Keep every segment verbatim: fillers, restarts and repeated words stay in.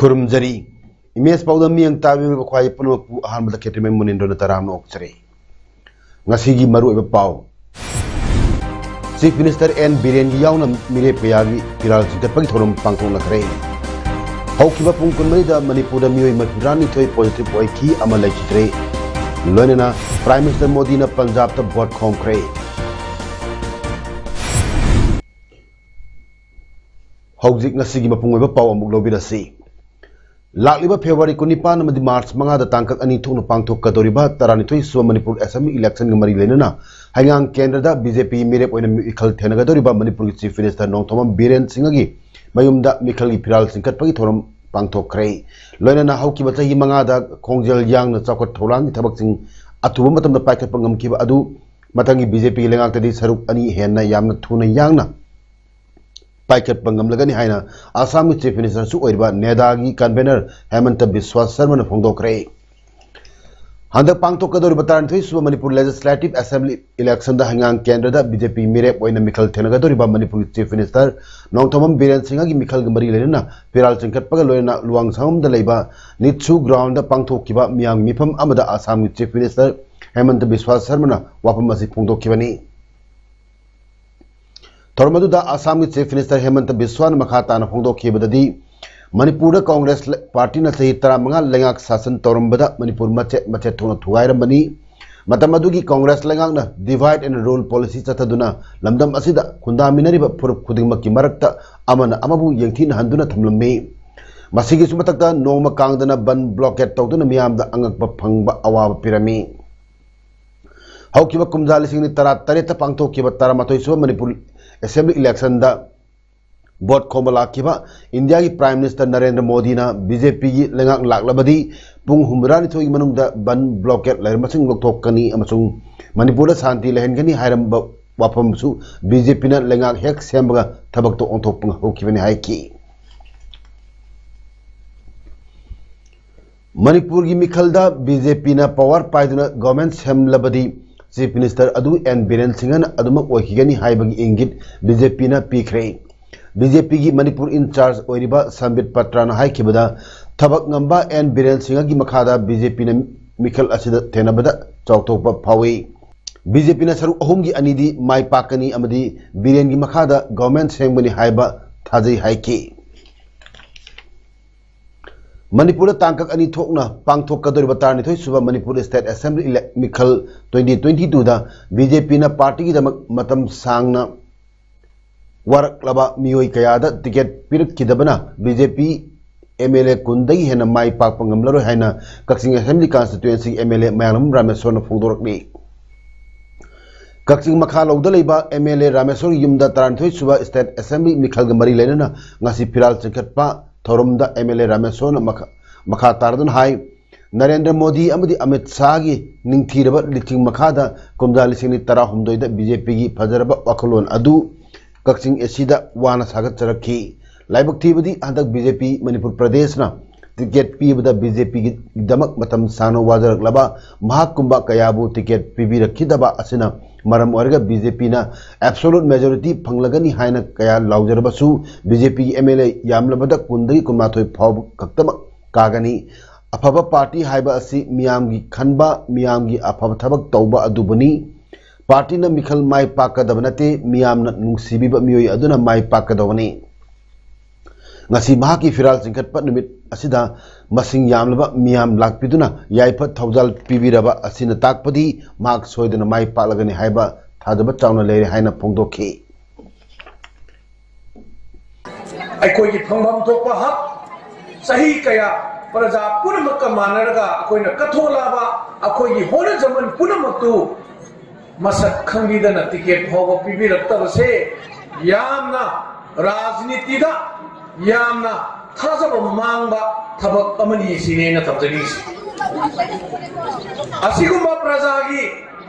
ꯈꯨꯔꯨꯝꯖꯔꯤ꯫ Image ꯄꯥꯎꯗꯝ ꯃꯤꯠꯌꯦꯡ ꯇꯥꯕꯤꯔꯤꯕ ꯈ꯭ꯋꯥꯏ ꯄꯨꯝꯅꯃꯛꯄꯨ ꯑꯍꯥꯟꯕꯗ ꯈꯦꯇ꯭ꯔꯤꯃꯌꯨꯝ ꯃꯨꯅꯤꯟꯗ꯭ꯔꯣꯅ ꯇꯔꯥꯝꯅ ꯑꯣꯛꯆꯔꯤ꯫ ꯉꯁꯤꯒꯤ ꯃꯔꯨꯑꯣꯏꯕ ꯄꯥꯎ꯫ ꯆꯤꯐ ꯃꯤꯅꯤꯁꯇꯔ ꯑꯦꯟ ꯕꯤꯔꯦꯟꯒꯤ ꯌꯥꯎꯅ ꯃꯤꯔꯦꯞ ꯀꯌꯥꯒꯤ ꯐꯤꯔꯥꯜ ꯆꯤꯡꯈꯠꯄꯒꯤ ꯊꯧꯔꯝ ꯄꯥꯡꯊꯣꯛꯅꯈ꯭ꯔꯦ꯫ ꯍꯧꯈꯤꯕ ꯄꯨꯡ ꯀꯨꯟꯃꯔꯤꯗ ꯃꯅꯤꯄꯨꯔꯗ ꯃꯤꯑꯣꯏ ꯃꯔꯤꯐꯨꯇꯔꯥꯅꯤꯊꯣꯏ ꯄꯣꯖꯤꯇꯤꯚ ꯑꯣꯏꯈꯤ, ꯑꯃ ꯂꯩꯈꯤꯗ꯭ꯔꯦ꯫ ꯂꯣꯏꯅꯅ ꯄ꯭ꯔꯥꯏꯝ ꯃꯤꯅꯤꯁꯇꯔ ꯃꯣꯗꯤꯅ ꯄꯟꯖꯥꯕꯇ ꯚꯣꯠ ꯈꯣꯝꯈ꯭ꯔꯦ꯫ ꯍꯧꯖꯤꯛ ꯉꯁꯤꯒꯤ ꯃꯄꯨꯡ ꯑꯣꯏꯕ ꯄꯥꯎ ꯑꯃꯨꯛ ꯂꯧꯕꯤꯔꯁꯤ꯫ ꯂꯥꯛꯂꯤꯕ ꯐꯦꯕ꯭ꯔꯨꯋꯥꯔꯤ ꯀꯨꯟꯅꯤꯄꯥꯟ ꯑꯃꯗꯤ ꯃꯥꯔꯆ ꯃꯉꯥꯗ ꯇꯥꯡꯀꯛ ꯑꯅꯤ ꯊꯣꯛꯅ ꯄꯥꯡꯊꯣꯛꯀꯗꯧꯔꯤꯕ ꯇꯔꯥꯅꯤꯊꯣꯏ ꯁꯨꯕ ꯃꯅꯤꯄꯨꯔ ꯑꯦꯁꯦꯝꯕ꯭ꯂꯤ ꯏꯂꯦꯛꯁꯟꯒ ꯃꯔꯤ ꯂꯩꯅꯅ ꯍꯩꯉꯥꯡ ꯀꯦꯟꯗ꯭ꯔꯗ ꯕꯤ ꯖꯦ ꯄꯤꯒꯤ ꯃꯤꯔꯦꯞ ꯑꯣꯏꯅ ꯃꯤꯈꯜ ꯊꯦꯡꯅꯒꯗꯧꯔꯤꯕ ꯃꯅꯤꯄꯨꯔꯒꯤ ꯆꯤꯐ ꯃꯤꯅꯤꯁꯇꯔ ꯅꯣꯡꯊꯣꯝꯕꯝ ꯕꯤꯔꯦꯟ ꯁꯤꯡꯍꯒꯤ ꯃꯌꯨꯝꯗ ꯃꯤꯈꯜꯒꯤ ꯐꯤꯔꯥꯜ ꯆꯤꯡꯈꯠꯄꯒꯤ ꯊꯧꯔꯝ ꯄꯥꯡꯊꯣꯛꯈ꯭ꯔꯦ꯫ ꯂꯣꯏꯅꯅ ꯍꯧꯈꯤꯕ ꯆꯍꯤ ꯃꯉꯥꯗ ꯈꯣꯡꯖꯦꯜ ꯌꯥꯡꯅ ꯆꯥꯎꯈꯠ ꯊꯧꯔꯥꯡꯒꯤ ꯊꯕꯛꯁꯤꯡ ꯑꯊꯨꯕ ꯃꯇꯝꯗ ꯄꯥꯏꯈꯠꯄ ꯉꯝꯈꯤꯕ ꯑꯗꯨ ꯃꯊꯪꯒꯤ ꯕꯤ ꯖꯦ ꯄꯤꯒꯤ ꯂꯩꯉꯥꯛꯇꯗꯤ ꯁꯔꯨꯛ ꯑꯅꯤ ꯍꯦꯟꯅ ꯌꯥꯝꯅ ꯊꯨꯅ ꯌꯥꯡꯅ ꯄꯥꯏꯈꯠꯄ ꯉꯝꯂꯒꯅꯤ ꯍꯥꯏꯅ ꯑꯁꯥꯝꯒꯤ ꯆꯤꯐ ꯃꯤꯅꯤꯁꯇꯔꯁꯨ ꯑꯣꯏꯔꯤꯕ ꯅꯦꯗꯥꯒꯤ ꯀꯟꯚꯦꯅꯔ ꯍꯦꯃꯟꯇ ꯕꯤꯁ꯭ꯋꯥ ꯁꯔꯃꯅ ꯐꯣꯡꯗꯣꯛꯈ꯭ꯔꯦ꯫ ꯍꯟꯗꯛ ꯄꯥꯡꯊꯣꯛꯀꯗꯧꯔꯤꯕ ꯇꯔꯥꯅꯤꯊꯣꯏ ꯁꯨꯕ ꯃꯅꯤꯄꯨꯔ ꯂꯦꯖꯤꯁꯂꯦꯇꯤꯚ ꯑꯦꯁꯦꯝꯕ꯭ꯂꯤ ꯏꯂꯦꯛꯁꯟꯗ ꯍꯩꯉꯥꯡ ꯀꯦꯟꯗ꯭ꯔꯗ ꯕꯤ ꯖꯦ ꯄꯤ ꯃꯤꯔꯦꯞ ꯑꯣꯏꯅ ꯃꯤꯈꯜ ꯊꯦꯡꯅꯒꯗꯧꯔꯤꯕ ꯃꯅꯤꯄꯨꯔꯒꯤ ꯆꯤꯐ ꯃꯤꯅꯤꯁꯇꯔ ꯅꯣꯡꯊꯣꯝꯕꯝ ꯕꯤꯔꯦꯟ ꯁꯤꯡꯍꯒꯤ ꯃꯤꯈꯜꯒ ꯃꯔꯤ ꯂꯩꯅꯅ ꯐꯤꯔꯥꯜ ꯆꯤꯡꯈꯠꯄꯒ ꯂꯣꯏꯅꯅ ꯂꯨꯋꯥꯡꯁꯪꯕꯝꯗ ꯂꯩꯕ ꯅꯤꯠꯁꯨ ꯒ꯭ꯔꯥꯎꯟꯗ ꯄꯥꯡꯊꯣꯛꯈꯤꯕ ꯃꯤꯌꯥꯝꯒꯤ ꯃꯤꯐꯝ ꯑꯃꯗ ꯑꯁꯥꯝꯒꯤ ꯆꯤꯐ ꯃꯤꯅꯤꯁꯇꯔ ꯍꯦꯃꯟꯇ ꯕꯤꯁ꯭ꯋꯥ ꯁꯔꯃꯅ ꯋꯥꯐꯝ ꯑꯁꯤ ꯐꯣꯡꯗꯣꯛꯈꯤꯕꯅꯤ꯫ ꯊꯧꯔꯝ ꯑꯗꯨꯗ ꯑꯁꯥꯝꯒꯤ ꯆꯤꯐ ꯃꯤꯅꯤꯁꯇꯔ ꯍꯦꯃꯟꯇ ꯕꯤꯁ꯭ꯋꯥꯅ ꯃꯈꯥ ꯇꯥꯅ ꯐꯣꯡꯗꯣꯛꯈꯤꯕꯗꯗꯤ, ꯃꯅꯤꯄꯨꯔꯗ ꯀꯣꯡꯒ꯭ꯔꯦꯁ ꯂ-, ꯄꯥꯔꯇꯤꯅ ꯆꯍꯤ ꯇꯔꯥꯃꯉꯥ ꯂꯩꯉꯥꯛ ꯁꯥꯁꯟ ꯇꯧꯔꯝꯕꯗ ꯃꯅꯤꯄꯨꯔ ꯃꯆꯦꯠ ꯃꯆꯦꯠ ꯊꯣꯛꯅ ꯊꯨꯒꯥꯏꯔꯝꯕꯅꯤ꯫ ꯃꯇꯝ ꯑꯗꯨꯒꯤ ꯀꯣꯡꯒ꯭ꯔꯦꯁ ꯂꯩꯉꯥꯛꯅ divide and rule policy ꯆꯠꯊꯗꯨꯅ ꯂꯝꯗꯝ ꯑꯁꯤꯗ ꯈꯨꯟꯗꯥꯃꯤꯟꯅꯔꯤꯕ ꯐꯨꯔꯨꯞ ꯈꯨꯗꯤꯡꯃꯛꯀꯤ ꯃꯔꯛꯇ ꯑꯃꯅ ꯑꯃꯕꯨ ꯌꯦꯡꯊꯤꯅꯍꯟꯗꯨꯅ ꯊꯝꯂꯝꯃꯤ꯫ ꯃꯁꯤꯒꯤꯁꯨ ꯃꯊꯛꯇ ꯅꯣꯡꯃ ꯀꯥꯡꯗꯅ ꯕꯟ blockade ꯇꯧꯗꯨꯅ ꯃꯤꯌꯥꯝꯗ ꯑꯉꯛꯄ ꯐꯪꯕ ꯑꯋꯥꯕ ꯄꯤꯔꯝꯃꯤ꯫ ꯍꯧꯈꯤꯕ ꯀꯨꯝꯖꯥ ꯂꯤꯁꯤꯡ ꯑꯅꯤ ꯇꯔꯥ ꯇꯔꯦꯠꯇ ꯄꯥꯡꯊꯣꯛꯈꯤꯕ ꯇꯔꯥꯃꯥꯊꯣꯏ ꯁꯨꯕ ꯃꯅꯤꯄꯨꯔ ꯑꯦꯁꯦꯝꯕ꯭ꯂꯤ ꯏꯂꯦꯛꯁꯟꯗ ꯚꯣꯠ ꯈꯣꯝꯕ ꯂꯥꯛꯈꯤꯕ ꯏꯟꯗꯤꯌꯥꯒꯤ Prime Minister ꯅꯔꯦꯟꯗ꯭ꯔ ꯃꯣꯗꯤꯅ BJPꯒꯤ ꯂꯩꯉꯥꯛ ꯂꯥꯛꯂꯕꯗꯤ ꯄꯨꯡ ꯍꯨꯝꯐꯨꯇꯔꯥꯅꯤꯊꯣꯏꯒꯤ ꯃꯅꯨꯡꯗ ꯕꯟ blockade ꯂꯩꯔꯝꯕꯁꯤꯡ ꯂꯧꯊꯣꯛꯀꯅꯤ ꯑꯃꯁꯨꯡ ꯃꯅꯤꯄꯨꯔꯗ ꯁꯥꯟꯇꯤ ꯂꯩꯍꯟꯒꯅꯤ ꯍꯥꯏꯔꯝꯕ ꯋꯥꯐꯝꯁꯨ BJPꯅ ꯂꯩꯉꯥꯛ ꯍꯦꯛ ꯁꯦꯝꯕꯒ ꯊꯕꯛꯇꯣ ꯑꯣꯟꯊꯣꯛꯄ ꯍꯧꯈꯤꯕꯅꯤ ꯍꯥꯏꯈꯤ꯫ ꯃꯅꯤꯄꯨꯔꯒꯤ ꯃꯤꯈꯜꯗ BJPꯅ power ꯄꯥꯏꯗꯨꯅ government ꯁꯦꯝꯂꯕꯗꯤ Chief Minister ꯑꯗꯨ N ꯕꯤꯔꯦꯟ ꯁꯤꯡꯍꯅ ꯑꯗꯨꯃꯛ ꯑꯣꯏꯈꯤꯒꯅꯤ ꯍꯥꯏꯕꯒꯤ ꯏꯪꯒꯤꯠ BJPꯅ ꯄꯤꯈ꯭ꯔꯦ꯫ BJPꯒꯤ ꯃꯅꯤꯄꯨꯔ in charge ꯑꯣꯏꯔꯤꯕ ꯁꯝꯕꯤꯠ ꯄꯇ꯭ꯔꯥꯅ ꯍꯥꯏꯈꯤꯕꯗ, ꯊꯕꯛ ꯉꯝꯕ N ꯕꯤꯔꯦꯟ ꯁꯤꯡꯍꯒꯤ ꯃꯈꯥꯗ BJPꯅ ꯃꯤꯈꯜ ꯑꯁꯤꯗ ꯊꯦꯡꯅꯕꯗ ꯆꯥꯎꯊꯣꯛꯄ ꯐꯥꯎꯏ꯫ BJPꯅ ꯁꯔꯨꯛ ꯑꯍꯨꯝꯒꯤ ꯑꯅꯤꯗꯤ ꯃꯥꯏ ꯄꯥꯛꯀꯅꯤ ꯑꯃꯗꯤ ꯕꯤꯔꯦꯟꯒꯤ ꯃꯈꯥꯗ government ꯁꯦꯝꯒꯅꯤ ꯍꯥꯏꯕ ꯊꯥꯖꯩ ꯍꯥꯏꯈꯤ꯫ ꯃꯅꯤꯄꯨꯔꯗ ꯇꯥꯡꯀꯛ ꯑꯅꯤ ꯊꯣꯛꯅ ꯄꯥꯡꯊꯣꯛꯀꯗꯧꯔꯤꯕ ꯇꯔꯥꯅꯤꯊꯣꯏ ꯁꯨꯕ ꯃꯅꯤꯄꯨꯔ State Assembly ele-, ꯃꯤꯈꯜ twenty twenty twoꯗ BJPꯅ partyꯒꯤꯗꯃꯛ ꯃꯇꯝ ꯁꯥꯡꯅ ꯋꯥꯔꯛꯂꯕ ꯃꯤꯑꯣꯏ ꯀꯌꯥꯗ ticket ꯄꯤꯔꯛꯈꯤꯗꯕꯅ BJP MLA ꯀꯨꯟꯗꯒꯤ ꯍꯦꯟꯅ ꯃꯥꯏ ꯄꯥꯛꯄ ꯉꯝꯂꯔꯣꯏ ꯍꯥꯏꯅ ꯀꯛꯆꯤꯡ Assembly Constituency MLA ꯃꯌꯥꯡꯂꯝ ꯔꯥꯃꯦꯁꯣꯔꯅ ꯐꯣꯡꯗꯣꯔꯛꯂꯤ꯫ ꯀꯛꯆꯤꯡ ꯃꯈꯥ ꯂꯧꯗ ꯂꯩꯕ MLA ꯔꯥꯃꯦꯁꯣꯔꯒꯤ ꯌꯨꯝꯗ ꯇꯔꯥꯅꯤꯊꯣꯏ ꯁꯨꯕ State Assembly ꯃꯤꯈꯜꯒ ꯃꯔꯤ ꯂꯩꯅꯅ ꯉꯁꯤ ꯐꯤꯔꯥꯜ ꯆꯤꯡꯈꯠꯄ ꯊꯧꯔꯝꯗ MLA ꯔꯥꯃꯦꯁꯣꯔꯅ ꯃꯈꯥ, ꯃꯈꯥ ꯇꯥꯔꯗꯨꯅ ꯍꯥꯏ, ꯅꯔꯦꯟꯗ꯭ꯔ ꯃꯣꯗꯤ ꯑꯃꯗꯤ ꯑꯃꯤꯠ ꯁꯥꯍꯒꯤ ꯅꯤꯡꯊꯤꯔꯕ ꯂꯤꯆꯤꯡ ꯃꯈꯥꯗ ꯀꯨꯝꯖꯥ ꯂꯤꯁꯤꯡ ꯑꯅꯤ ꯇꯔꯥꯍꯨꯝꯗꯣꯏꯗ BJPꯒꯤ ꯐꯖꯔꯕ ꯋꯥꯈꯜꯂꯣꯟ ꯑꯗꯨ ꯀꯛꯆꯤꯡ ACꯗ ꯋꯥꯅ ꯁꯥꯒꯠꯆꯔꯛꯈꯤ꯫ ꯂꯥꯏꯕꯛ ꯊꯤꯕꯗꯤ ꯍꯟꯗꯛ BJP ꯃꯅꯤꯄꯨꯔ ꯄ꯭ꯔꯗꯦꯁꯅ ticket ꯄꯤꯕꯗ BJPꯒꯤꯗꯃꯛ ꯃꯇꯝ ꯁꯥꯡꯅ ꯋꯥꯖꯔꯛꯂꯕ ꯃꯍꯥꯛꯀꯨꯝꯕ ꯀꯌꯥꯕꯨ ticket ꯄꯤꯕꯤꯔꯛꯈꯤꯗꯕ ꯑꯁꯤꯅ ꯃꯔꯝ ꯑꯣꯏꯔꯒ BJPꯅ absolute majority ꯐꯪꯂꯒꯅꯤ ꯍꯥꯏꯅ ꯀꯌꯥ ꯂꯥꯎꯖꯔꯕꯁꯨ BJPꯒꯤ MLA ꯌꯥꯝꯂꯕꯗ ꯀꯨꯟꯗꯒꯤ ꯀꯨꯟꯃꯥꯊꯣꯏ ꯐꯥꯎꯕ ꯈꯛꯇꯃꯛ ꯀꯥꯒꯅꯤ꯫ ꯑꯐꯕ party ꯍꯥꯏꯕ ꯑꯁꯤ ꯃꯤꯌꯥꯝꯒꯤ ꯈꯟꯕ, ꯃꯤꯌꯥꯝꯒꯤ ꯑꯐꯕ ꯊꯕꯛ ꯇꯧꯕ ꯑꯗꯨꯕꯨꯅꯤ꯫ Partyꯅ ꯃꯤꯈꯜ ꯃꯥꯏ ꯄꯥꯛꯀꯗꯕ ꯅꯠꯇꯦ, ꯃꯤꯌꯥꯝꯅ ꯅꯨꯡꯁꯤꯕꯤꯕ ꯃꯤꯑꯣꯏ ꯑꯗꯨꯅ ꯃꯥꯏ ꯄꯥꯛꯀꯗꯧꯕꯅꯤ꯫ ꯉꯁꯤ ꯃꯍꯥꯛꯀꯤ ꯐꯤꯔꯥꯜ ꯆꯤꯡꯈꯠꯄ ꯅꯨꯃꯤꯠ ꯑꯁꯤꯗ ꯃꯁꯤꯡ ꯌꯥꯝꯂꯕ ꯃꯤꯌꯥꯝ ꯂꯥꯛꯄꯤꯗꯨꯅ ꯌꯥꯏꯐ ꯊꯧꯖꯥꯜ ꯄꯤꯕꯤꯔꯕ ꯑꯁꯤꯅ ꯇꯥꯛꯄꯗꯤ ꯃꯍꯥꯛ ꯁꯣꯏꯗꯅ ꯃꯥꯏ ꯄꯥꯛꯂꯒꯅꯤ ꯍꯥꯏꯕ ꯊꯥꯖꯕ ꯆꯥꯎꯅ ꯂꯩꯔꯦ ꯍꯥꯏꯅ ꯐꯣꯡꯗꯣꯛꯈꯤ꯫ ꯑꯩꯈꯣꯏꯒꯤ ꯐꯪꯐꯝ ꯊꯣꯛꯄ ꯍꯛ, ꯆꯍꯤ ꯀꯌꯥ ꯄ꯭ꯔꯖꯥ ꯄꯨꯝꯅꯃꯛꯀ ꯃꯥꯟꯅꯔꯒ ꯑꯩꯈꯣꯏꯅ ꯀꯠꯊꯣꯛꯂꯕ ꯑꯩꯈꯣꯏꯒꯤ ꯍꯣꯠꯅꯖꯃꯟ ꯄꯨꯝꯅꯃꯛꯇꯨ ꯃꯁꯛ ꯈꯪꯕꯤꯗꯅ ticket ꯐꯥꯎꯕ ꯄꯤꯕꯤꯔꯛꯇꯕꯁꯦ ꯌꯥꯝꯅ ꯔꯥꯖꯅꯤꯇꯤꯗ ꯌꯥꯝꯅ ꯊꯥꯖꯕ ꯃꯥꯡꯕ ꯊꯕꯛ ꯑꯃꯅꯤ ꯁꯤꯅꯤ ꯑꯩꯅ ꯊꯝꯖꯅꯤꯡꯉꯤꯁꯤ꯫ ꯑꯁꯤꯒꯨꯝꯕ ꯄ꯭ꯔꯖꯥꯒꯤ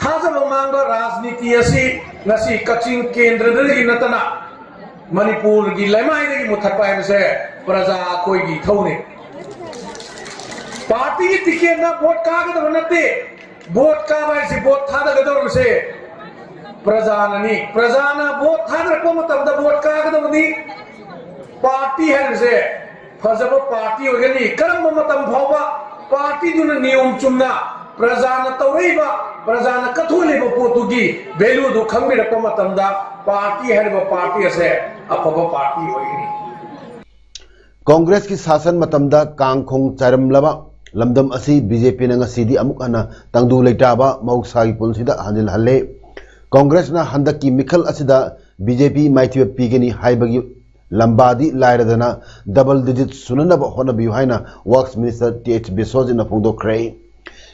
ꯊꯥꯖꯕ ꯃꯥꯡꯕ ꯔꯥꯖꯅꯤꯇꯤ ꯑꯁꯤ ꯉꯁꯤ ꯀꯛꯆꯤꯡ ꯀꯦꯟꯗ꯭ꯔꯗꯒꯤ ꯅꯠꯇꯅ ꯃꯅꯤꯄꯨꯔꯒꯤ ꯂꯩꯃꯥꯏꯗꯒꯤ ꯃꯨꯊꯠꯄ ꯍꯥꯏꯕꯁꯦ ꯄ꯭ꯔꯖꯥ ꯑꯩꯈꯣꯏꯒꯤ ꯏꯊꯧꯅꯤ꯫ ꯄꯥꯔꯇꯤꯒꯤ ꯇꯤꯀꯦꯠꯅ ꯚꯣꯠ ꯀꯥꯒꯗꯕ ꯅꯠꯇꯦ꯫ ꯚꯣꯠ ꯀꯥꯕ ꯍꯥꯏꯁꯤ ꯚꯣꯠ ꯊꯥꯗꯒꯗꯧꯔꯤꯕꯁꯦ ꯄ꯭ꯔꯖꯥꯅꯅꯤ꯫ ꯄ꯭ꯔꯖꯥꯅ ꯚꯣꯠ ꯊꯥꯗꯔꯛꯄ ꯃꯇꯝꯗ ꯚꯣꯠ ꯀꯥꯒꯗꯕꯅꯤ꯫ ꯄꯥꯔꯇꯤ ꯍꯥꯏꯕꯁꯦ ꯐꯖꯕ ꯄꯥꯔꯇꯤ ꯑꯣꯏꯒꯅꯤ꯫ ꯀꯔꯝꯕ ꯃꯇꯝ ꯐꯥꯎꯕ ꯄꯥꯔꯇꯤꯗꯨꯅ ꯅꯤꯌꯣꯝ ꯆꯨꯝꯅ ꯄ꯭ꯔꯖꯥꯅ ꯇꯧꯔꯛꯏꯕ, ꯄ꯭ꯔꯖꯥꯅ ꯀꯠꯊꯣꯛꯂꯤꯕ ꯄꯣꯠꯇꯨꯒꯤ ꯚꯦꯂꯨꯗꯨ ꯈꯪꯕꯤꯔꯛꯄ ꯃꯇꯝꯗ ꯄꯥꯔꯇꯤ ꯍꯥꯏꯔꯤꯕ ꯄꯥꯔꯇꯤ ꯑꯁꯦ ꯑꯐꯕ ꯄꯥꯔꯇꯤ ꯑꯣꯏꯒꯅꯤ꯫ ꯀꯣꯡꯒ꯭ꯔꯦꯁꯀꯤ ꯁꯥꯁꯟ ꯃꯇꯝꯗ ꯀꯥꯡ ꯈꯣꯡ ꯆꯥꯏꯔꯝꯂꯕ ꯂꯝꯗꯝ ꯑꯁꯤ ꯕꯤ ꯖꯦ ꯄꯤꯅ ꯉꯁꯤꯗꯤ ꯑꯃꯨꯛ ꯍꯟꯅ ꯇꯪꯗꯨ ꯂꯩꯇꯥꯕ ꯃꯍꯧꯁꯥꯒꯤ ꯄꯨꯟꯁꯤꯗ ꯍꯟꯖꯤꯜꯍꯜꯂꯦ꯫ ꯀꯣꯡꯒ꯭ꯔꯦꯁꯅ ꯍꯟꯗꯛꯀꯤ ꯃꯤꯈꯜ ꯑꯁꯤꯗ ꯕꯤ ꯖꯦ ꯄꯤ ꯃꯥꯏꯊꯤꯕ ꯄꯤꯒꯅꯤ ꯍꯥꯏꯕꯒꯤ ꯂꯝꯕꯥꯗꯤ ꯂꯥꯏꯔꯗꯅ double digit ꯁꯨꯅꯅꯕ ꯍꯣꯠꯅꯕꯤꯌꯨ ꯍꯥꯏꯅ ꯋꯥꯔꯛꯁ ꯃꯤꯅꯤꯁꯇꯔ ꯇꯤ ꯑꯩꯆ ꯕꯤꯁ꯭ꯋꯖꯤꯠꯅ ꯐꯣꯡꯗꯣꯛꯈ꯭ꯔꯦ꯫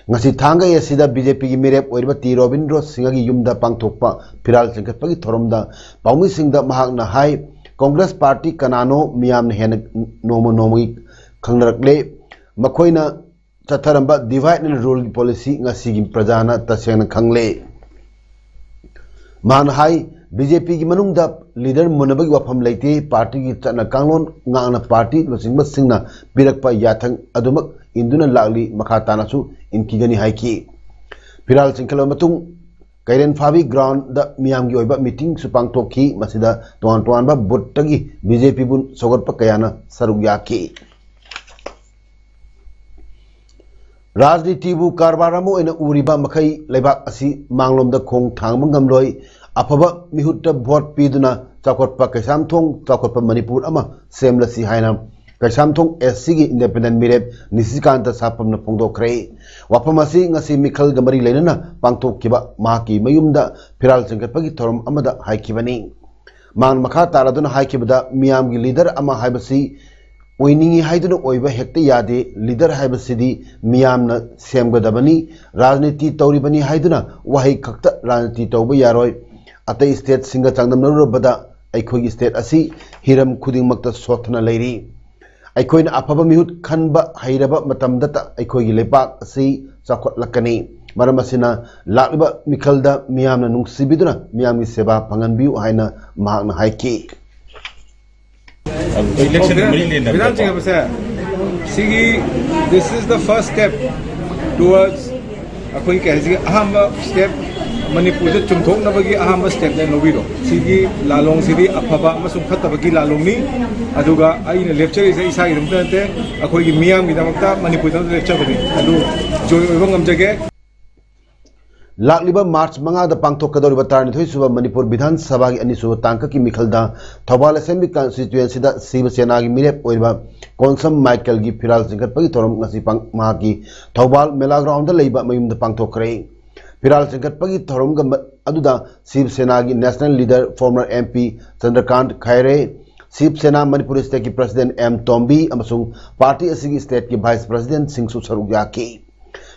ꯉꯁꯤ ꯊꯥꯡꯒ ꯑꯦ ꯁꯤꯗ ꯕꯤ ꯖꯦ ꯄꯤꯒꯤ ꯃꯤꯔꯦꯞ ꯑꯣꯏꯔꯤꯕ ꯇꯤ ꯔꯣꯕꯤꯟꯗ꯭ꯔꯣ ꯁꯤꯡꯍꯒꯤ ꯌꯨꯝꯗ ꯄꯥꯡꯊꯣꯛꯄ ꯐꯤꯔꯥꯜ ꯆꯤꯡꯈꯠꯄꯒꯤ ꯊꯧꯔꯝꯗ ꯄꯥꯎꯃꯤꯁꯤꯡꯗ ꯃꯍꯥꯛꯅ ꯍꯥꯏ, ꯀꯣꯡꯒ꯭ꯔꯦꯁ ꯄꯥꯔꯇꯤ ꯀꯅꯥꯅꯣ ꯃꯤꯌꯥꯝꯅ ꯍꯦꯟꯅ ꯅꯣꯡꯃ ꯅꯣꯡꯃꯒꯤ ꯈꯪꯅꯔꯛꯂꯦ꯫ ꯃꯈꯣꯏꯅ ꯆꯠꯊꯔꯝꯕ divide and ruleꯒꯤ policy ꯉꯁꯤꯒꯤ ꯄ꯭ꯔꯖꯥꯅ ꯇꯁꯦꯡꯅ ꯈꯪꯂꯦ꯫ ꯃꯍꯥꯛꯅ ꯍꯥꯏ, ꯕꯤ ꯖꯦ ꯄꯤꯒꯤ ꯃꯅꯨꯡꯗ leader ꯃꯨꯟꯅꯕꯒꯤ ꯋꯥꯐꯝ ꯂꯩꯇꯦ, ꯄꯥꯔꯇꯤꯒꯤ ꯆꯠꯅ ꯀꯥꯡꯂꯣꯟ ꯉꯥꯛꯅ ꯄꯥꯔꯇꯤ ꯂꯨꯆꯤꯡꯕꯁꯤꯡꯅ ꯄꯤꯔꯛꯄ ꯌꯥꯊꯪ ꯑꯗꯨꯃꯛ ꯏꯟꯗꯨꯅ ꯂꯥꯛꯂꯤ, ꯃꯈꯥ ꯇꯥꯅꯁꯨ ꯏꯟꯈꯤꯒꯅꯤ ꯍꯥꯏꯈꯤ꯫ ꯐꯤꯔꯥꯜ ꯆꯤꯡꯈꯠꯂꯕ ꯃꯇꯨꯡ ꯀꯩꯔꯦꯟ ꯐꯥꯕꯤ groundꯗ ꯃꯤꯌꯥꯝꯒꯤ ꯑꯣꯏꯕ meetingꯁꯨ ꯄꯥꯡꯊꯣꯛꯈꯤ꯫ ꯃꯁꯤꯗ ꯇꯣꯉꯥꯟ ꯇꯣꯉꯥꯟꯕ boothꯇꯒꯤ ꯕꯤ ꯖꯦ ꯄꯤꯕꯨ ꯁꯧꯒꯠꯄ ꯀꯌꯥꯅ ꯁꯔꯨꯛ ꯌꯥꯈꯤ꯫ ꯔꯥꯖꯅꯤꯇꯤꯕꯨ ꯀꯔꯕꯥꯔ ꯑꯃ ꯑꯣꯏꯅ ꯎꯔꯤꯕ ꯃꯈꯩ ꯂꯩꯕꯥꯛ ꯑꯁꯤ ꯃꯥꯡꯂꯣꯝꯗ ꯈꯣꯡ ꯊꯥꯡꯕ ꯉꯝꯂꯣꯏ꯫ ꯑꯐꯕ ꯃꯤꯍꯨꯠꯇ ꯚꯣꯠ ꯄꯤꯗꯨꯅ ꯆꯥꯎꯈꯠꯄ ꯀꯩꯁꯥꯝꯊꯣꯡ ꯆꯥꯎꯈꯠꯄ ꯃꯅꯤꯄꯨꯔ ꯑꯃ ꯁꯦꯝꯂꯁꯤ ꯍꯥꯏꯅ ꯀꯩꯁꯥꯝꯊꯣꯡ ꯑꯦꯁ ꯁꯤꯒꯤ independent ꯃꯤꯔꯦꯞ ꯅꯤꯁꯤꯀꯥꯟꯇ ꯁꯥꯄꯝꯅ ꯐꯣꯡꯗꯣꯛꯈ꯭ꯔꯦ꯫ ꯋꯥꯐꯝ ꯑꯁꯤ ꯉꯁꯤ ꯃꯤꯈꯜꯒ ꯃꯔꯤ ꯂꯩꯅꯅ ꯄꯥꯡꯊꯣꯛꯈꯤꯕ ꯃꯍꯥꯛꯀꯤ ꯃꯌꯨꯝꯗ ꯐꯤꯔꯥꯜ ꯆꯤꯡꯈꯠꯄꯒꯤ ꯊꯧꯔꯝ ꯑꯃꯗ ꯍꯥꯏꯈꯤꯕꯅꯤ꯫ ꯃꯍꯥꯛꯅ ꯃꯈꯥ ꯇꯥꯔꯗꯨꯅ ꯍꯥꯏꯈꯤꯕꯗ, ꯃꯤꯌꯥꯝꯒꯤ leader ꯑꯃ ꯍꯥꯏꯕꯁꯤ ꯑꯣꯏꯅꯤꯡꯏ ꯍꯥꯏꯗꯨꯅ ꯑꯣꯏꯕ ꯍꯦꯛꯇ ꯌꯥꯗꯦ꯫ Leader ꯍꯥꯏꯕꯁꯤꯗꯤ ꯃꯤꯌꯥꯝꯅ ꯁꯦꯝꯒꯗꯕꯅꯤ꯫ ꯔꯥꯖꯅꯤꯇꯤ ꯇꯧꯔꯤꯕꯅꯤ ꯍꯥꯏꯗꯨꯅ ꯋꯥꯍꯩ ꯈꯛꯇ ꯔꯥꯖꯅꯤꯇꯤ ꯇꯧꯕ ꯌꯥꯔꯣꯏ꯫ ꯑꯇꯩ stateꯁꯤꯡꯒ ꯆꯥꯡꯗꯝꯅꯔꯨꯔꯕꯗ ꯑꯩꯈꯣꯏꯒꯤ state ꯑꯁꯤ ꯍꯤꯔꯝ ꯈꯨꯗꯤꯡꯃꯛꯇ ꯁꯣꯠꯊꯅ ꯂꯩꯔꯤ꯫ ꯑꯩꯈꯣꯏꯅ ꯑꯐꯕ ꯃꯤꯍꯨꯠ ꯈꯟꯕ ꯍꯩꯔꯕ ꯃꯇꯝꯗꯇ ꯑꯩꯈꯣꯏꯒꯤ ꯂꯩꯄꯥꯛ ꯑꯁꯤ ꯆꯥꯎꯈꯠꯂꯛꯀꯅꯤ꯫ ꯃꯔꯝ ꯑꯁꯤꯅ ꯂꯥꯛꯂꯤꯕ ꯃꯤꯈꯜꯗ ꯃꯤꯌꯥꯝꯅ ꯅꯨꯡꯁꯤꯕꯤꯗꯨꯅ ꯃꯤꯌꯥꯝꯒꯤ ꯁꯦꯕꯥ ꯐꯪꯍꯟꯕꯤꯌꯨ ꯍꯥꯏꯅ ꯃꯍꯥꯛꯅ ꯍꯥꯏꯈꯤ꯫ ꯏꯂꯦꯛꯁꯟꯒ ꯃꯔꯤ ꯂꯩꯅꯕ ꯃꯦꯗꯥꯝ ꯆꯤꯡꯉꯕꯁꯦ, ꯁꯤꯒꯤ this is the first step towards ꯑꯩꯈꯣꯏ ꯀꯩ ꯍꯥꯏꯁꯤꯒꯦ, ꯑꯍꯥꯟꯕ step, ꯃꯅꯤꯄꯨꯔꯗ ꯆꯨꯝꯊꯣꯛꯅꯕꯒꯤ ꯑꯍꯥꯟꯕ step ꯂꯧꯕꯤꯔꯣ꯫ ꯁꯤꯒꯤ ꯂꯥꯂꯣꯡꯁꯤꯗꯤ ꯑꯐꯕ ꯑꯃꯁꯨꯡ ꯐꯠꯇꯕꯒꯤ ꯂꯥꯂꯣꯡꯅꯤ꯫ ꯑꯗꯨꯒ ꯑꯩꯅ ꯂꯦꯞꯆꯔꯤꯁꯦ ꯏꯁꯥꯒꯤꯗꯃꯛꯇ ꯅꯠꯇꯦ, ꯑꯩꯈꯣꯏꯒꯤ ꯃꯤꯌꯥꯝꯒꯤꯗꯃꯛꯇ, ꯃꯅꯤꯄꯨꯔꯗꯃꯛꯇ ꯂꯦꯞꯆꯕꯅꯤ꯫ ꯑꯗꯨ ꯖꯣꯏ ꯑꯣꯏꯕ ꯉꯝꯖꯒꯦ꯫ ꯂꯥꯛꯂꯤꯕ ꯃꯥꯔꯆ ꯃꯉꯥꯗ ꯄꯥꯡꯊꯣꯛꯀꯗꯧꯔꯤꯕ ꯇꯔꯥꯅꯤꯊꯣꯏ ꯁꯨꯕ ꯃꯅꯤꯄꯨꯔ ꯕꯤꯙꯥꯟ ꯁꯚꯥꯒꯤ ꯑꯅꯤꯁꯨꯕ ꯇꯥꯡꯀꯛꯀꯤ ꯃꯤꯈꯜꯗ ꯊꯧꯕꯥꯜ ꯑꯦꯁꯦꯝꯕ꯭ꯂꯤ ꯀꯟꯁꯇꯤꯇ꯭ꯋꯦꯟꯁꯤꯗ ꯁꯤꯕ ꯁꯦꯅꯥꯒꯤ ꯃꯤꯔꯦꯞ ꯑꯣꯏꯔꯤꯕ ꯀꯣꯟꯁꯝ ꯃꯥꯏꯀꯦꯜꯒꯤ ꯐꯤꯔꯥꯜ ꯆꯤꯡꯈꯠꯄꯒꯤ ꯊꯧꯔꯝ ꯉꯁꯤ ꯄꯥꯡ- ꯃꯍꯥꯛꯀꯤ ꯊꯧꯕꯥꯜ ꯃꯦꯂꯥ ꯒ꯭ꯔꯥꯎꯟꯗ ꯂꯩꯕ ꯃꯌꯨꯝꯗ ꯄꯥꯡꯊꯣꯛꯈ꯭ꯔꯦ꯫ ꯐꯤꯔꯥꯜ ꯆꯤꯡꯈꯠꯄꯒꯤ ꯊꯧꯔꯝꯒ ꯃ- ꯑꯗꯨꯗ ꯁꯤꯕ ꯁꯦꯅꯥꯒꯤ national leader former M P Chandrakant Khaire, Shiv Sena Manipur ꯁ꯭ꯇꯦꯠꯀꯤ ꯄ꯭ꯔꯁꯤꯗꯦꯟꯠ ꯑꯦꯝ ꯇꯣꯝꯕꯤ ꯑꯃꯁꯨꯡ ꯄꯥꯔꯇꯤ ꯑꯁꯤꯒꯤ ꯁ꯭ꯇꯦꯠꯀꯤ ꯚꯥꯏꯁ ꯄ꯭ꯔꯁꯤꯗꯦꯟꯠꯁꯤꯡꯁꯨ ꯁꯔꯨꯛ ꯌꯥꯈꯤ꯫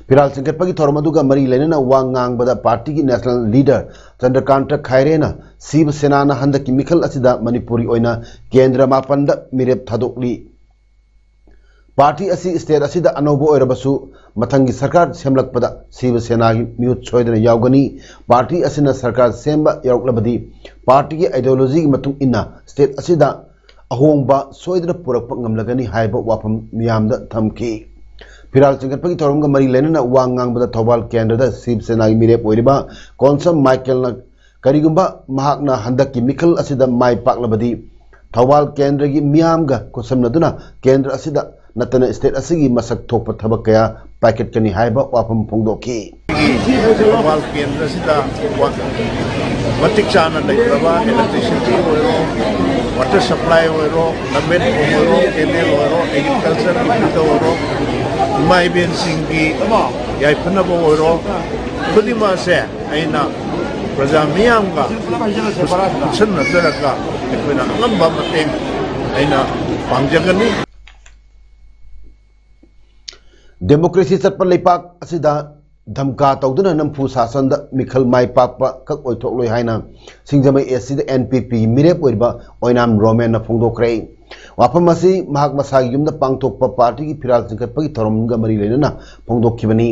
ꯐꯤꯔꯥꯜ ꯆꯤꯡꯈꯠꯄꯒꯤ ꯊꯧꯔꯝ ꯑꯗꯨꯒ ꯃꯔꯤ ꯂꯩꯅꯅ ꯋꯥ ꯉꯥꯡꯕꯗ ꯄꯥꯔꯇꯤꯒꯤ ꯅꯦꯁꯅꯦꯜ ꯂꯤꯗꯔ ꯆꯟꯗ꯭ꯔꯀꯥꯟꯇ ꯈꯥꯏꯔꯦꯅ ꯁꯤꯕ ꯁꯦꯅꯥꯅ ꯍꯟꯗꯛꯀꯤ ꯃꯤꯈꯜ ꯑꯁꯤꯗ ꯃꯅꯤꯄꯨꯔꯒꯤ ꯑꯣꯏꯅ ꯀꯦꯟꯗ꯭ꯔ ꯃꯥꯄꯟꯗ ꯃꯤꯔꯦꯞ ꯊꯥꯗꯣꯛꯂꯤ꯫ ꯄꯥꯔꯇꯤ ꯑꯁꯤ ꯁ꯭ꯇꯦꯠ ꯑꯁꯤꯗ ꯑꯅꯧꯕ ꯑꯣꯏꯔꯕꯁꯨ ꯃꯊꯪꯒꯤ ꯁꯔꯀꯥꯔ ꯁꯦꯝꯂꯛꯄꯗ ꯁꯤꯕ ꯁꯦꯅꯥꯒꯤ ꯃꯤꯍꯨꯠ ꯁꯣꯏꯗꯅ ꯌꯥꯎꯒꯅꯤ꯫ ꯄꯥꯔꯇꯤ ꯑꯁꯤꯅ ꯁꯔꯀꯥꯔ ꯁꯦꯝꯕ ꯌꯥꯎꯔꯛꯂꯕꯗꯤ ꯄꯥꯔꯇꯤꯒꯤ ꯑꯥꯏꯗꯤꯌꯣꯂꯣꯖꯤꯒꯤ ꯃꯇꯨꯡ ꯏꯟꯅ ꯁ꯭ꯇꯦꯠ ꯑꯁꯤꯗ ꯑꯍꯣꯡꯕ ꯁꯣꯏꯗꯅ ꯄꯨꯔꯛꯄ ꯉꯝꯂꯒꯅꯤ ꯍꯥꯏꯕ ꯋꯥꯐꯝ ꯃꯤꯌꯥꯝꯗ ꯊꯝꯈꯤ꯫ ꯐꯤꯔꯥꯜ ꯆꯤꯡꯈꯠꯄꯒꯤ ꯊꯧꯔꯝꯒ ꯃꯔꯤ ꯂꯩꯅꯅ ꯋꯥ ꯉꯥꯡꯕꯗ ꯊꯧꯕꯥꯜ ꯀꯦꯟꯗ꯭ꯔꯗ ꯁꯤꯕ ꯁꯦꯅꯥꯒꯤ ꯃꯤꯔꯦꯞ ꯑꯣꯏꯔꯤꯕ ꯀꯣꯟꯁꯝ ꯃꯥꯏꯀꯦꯜꯅ ꯀꯔꯤꯒꯨꯝꯕ ꯃꯍꯥꯛꯅ ꯍꯟꯗꯛꯀꯤ ꯃꯤꯈꯜ ꯑꯁꯤꯗ ꯃꯥꯏ ꯄꯥꯛꯂꯕꯗꯤ ꯊꯧꯕꯥꯜ ꯀꯦꯟꯗ꯭ꯔꯒꯤ ꯃꯤꯌꯥꯝꯒ ꯈꯨꯠꯁꯝꯅꯗꯨꯅ ꯀꯦꯟꯗ꯭ꯔ ꯑꯁꯤꯗ ꯅꯠꯇꯅ ꯁ꯭ꯇꯦꯠ ꯑꯁꯤꯒꯤ ꯃꯁꯛ ꯊꯣꯛꯄ ꯊꯕꯛ ꯀꯌꯥ ꯄꯥꯏꯈꯠꯀꯅꯤ ꯍꯥꯏꯕ ꯋꯥꯐꯝ ꯐꯣꯡꯗꯣꯛꯈꯤ꯫ ꯊꯧꯕꯥꯜ ꯀꯦꯟꯗ꯭ꯔꯁꯤꯗ ꯋꯥ- ꯃꯇꯤꯛ ꯆꯥꯅ ꯂꯩꯇ꯭ꯔꯕ electricity ꯑꯣꯏꯔꯣ, water supply ꯑꯣꯏꯔꯣ, ꯂꯝꯕꯦꯟ ꯊꯣꯡ ꯑꯣꯏꯔꯣ, canal ꯑꯣꯏꯔꯣ, agriculture ꯒꯤ field ꯑꯣꯏꯔꯣ, ꯏꯃꯥ ꯏꯕꯦꯟꯁꯤꯡꯒꯤ ꯌꯥꯏꯐꯅꯕ ꯑꯣꯏꯔꯣ, ꯈꯨꯗꯤꯡꯃꯛ ꯑꯁꯦ ꯑꯩꯅ ꯄ꯭ꯔꯖꯥ ꯃꯤꯌꯥꯝꯒ ꯈꯨꯠꯁꯝꯅꯖꯔꯒ ꯑꯩꯈꯣꯏꯅ ꯑꯉꯝꯕ ꯃꯇꯦꯡ ꯑꯩꯅ ꯄꯥꯡꯖꯒꯅꯤ꯫ ꯗꯦꯃꯣꯀ꯭ꯔꯦꯁꯤ ꯆꯠꯄ ꯂꯩꯄꯥꯛ ꯑꯁꯤꯗ ꯙꯝꯀꯥ ꯇꯧꯗꯨꯅ ꯅꯝꯐꯨ ꯁꯥꯁꯟꯗ ꯃꯤꯈꯜ ꯃꯥꯏ ꯄꯥꯛꯄ ꯈꯛ ꯑꯣꯏꯊꯣꯛꯂꯣꯏ ꯍꯥꯏꯅ ꯁꯤꯡꯖꯃꯩ ꯑꯦꯁ ꯁꯤꯗ ꯑꯦꯟ ꯄꯤ ꯄꯤꯒꯤ ꯃꯤꯔꯦꯞ ꯑꯣꯏꯔꯤꯕ ꯑꯣꯏꯅꯥꯝ ꯔꯣꯃꯦꯟꯅ ꯐꯣꯡꯗꯣꯛꯈ꯭ꯔꯦ꯫ ꯋꯥꯐꯝ ꯑꯁꯤ ꯃꯍꯥꯛ ꯃꯁꯥꯒꯤ ꯌꯨꯝꯗ ꯄꯥꯡꯊꯣꯛꯄ ꯄꯥꯔꯇꯤꯒꯤ ꯐꯤꯔꯥꯜ ꯆꯤꯡꯈꯠꯄꯒꯤ ꯊꯧꯔꯝꯒ ꯃꯔꯤ ꯂꯩꯅꯅ ꯐꯣꯡꯗꯣꯛꯈꯤꯕꯅꯤ꯫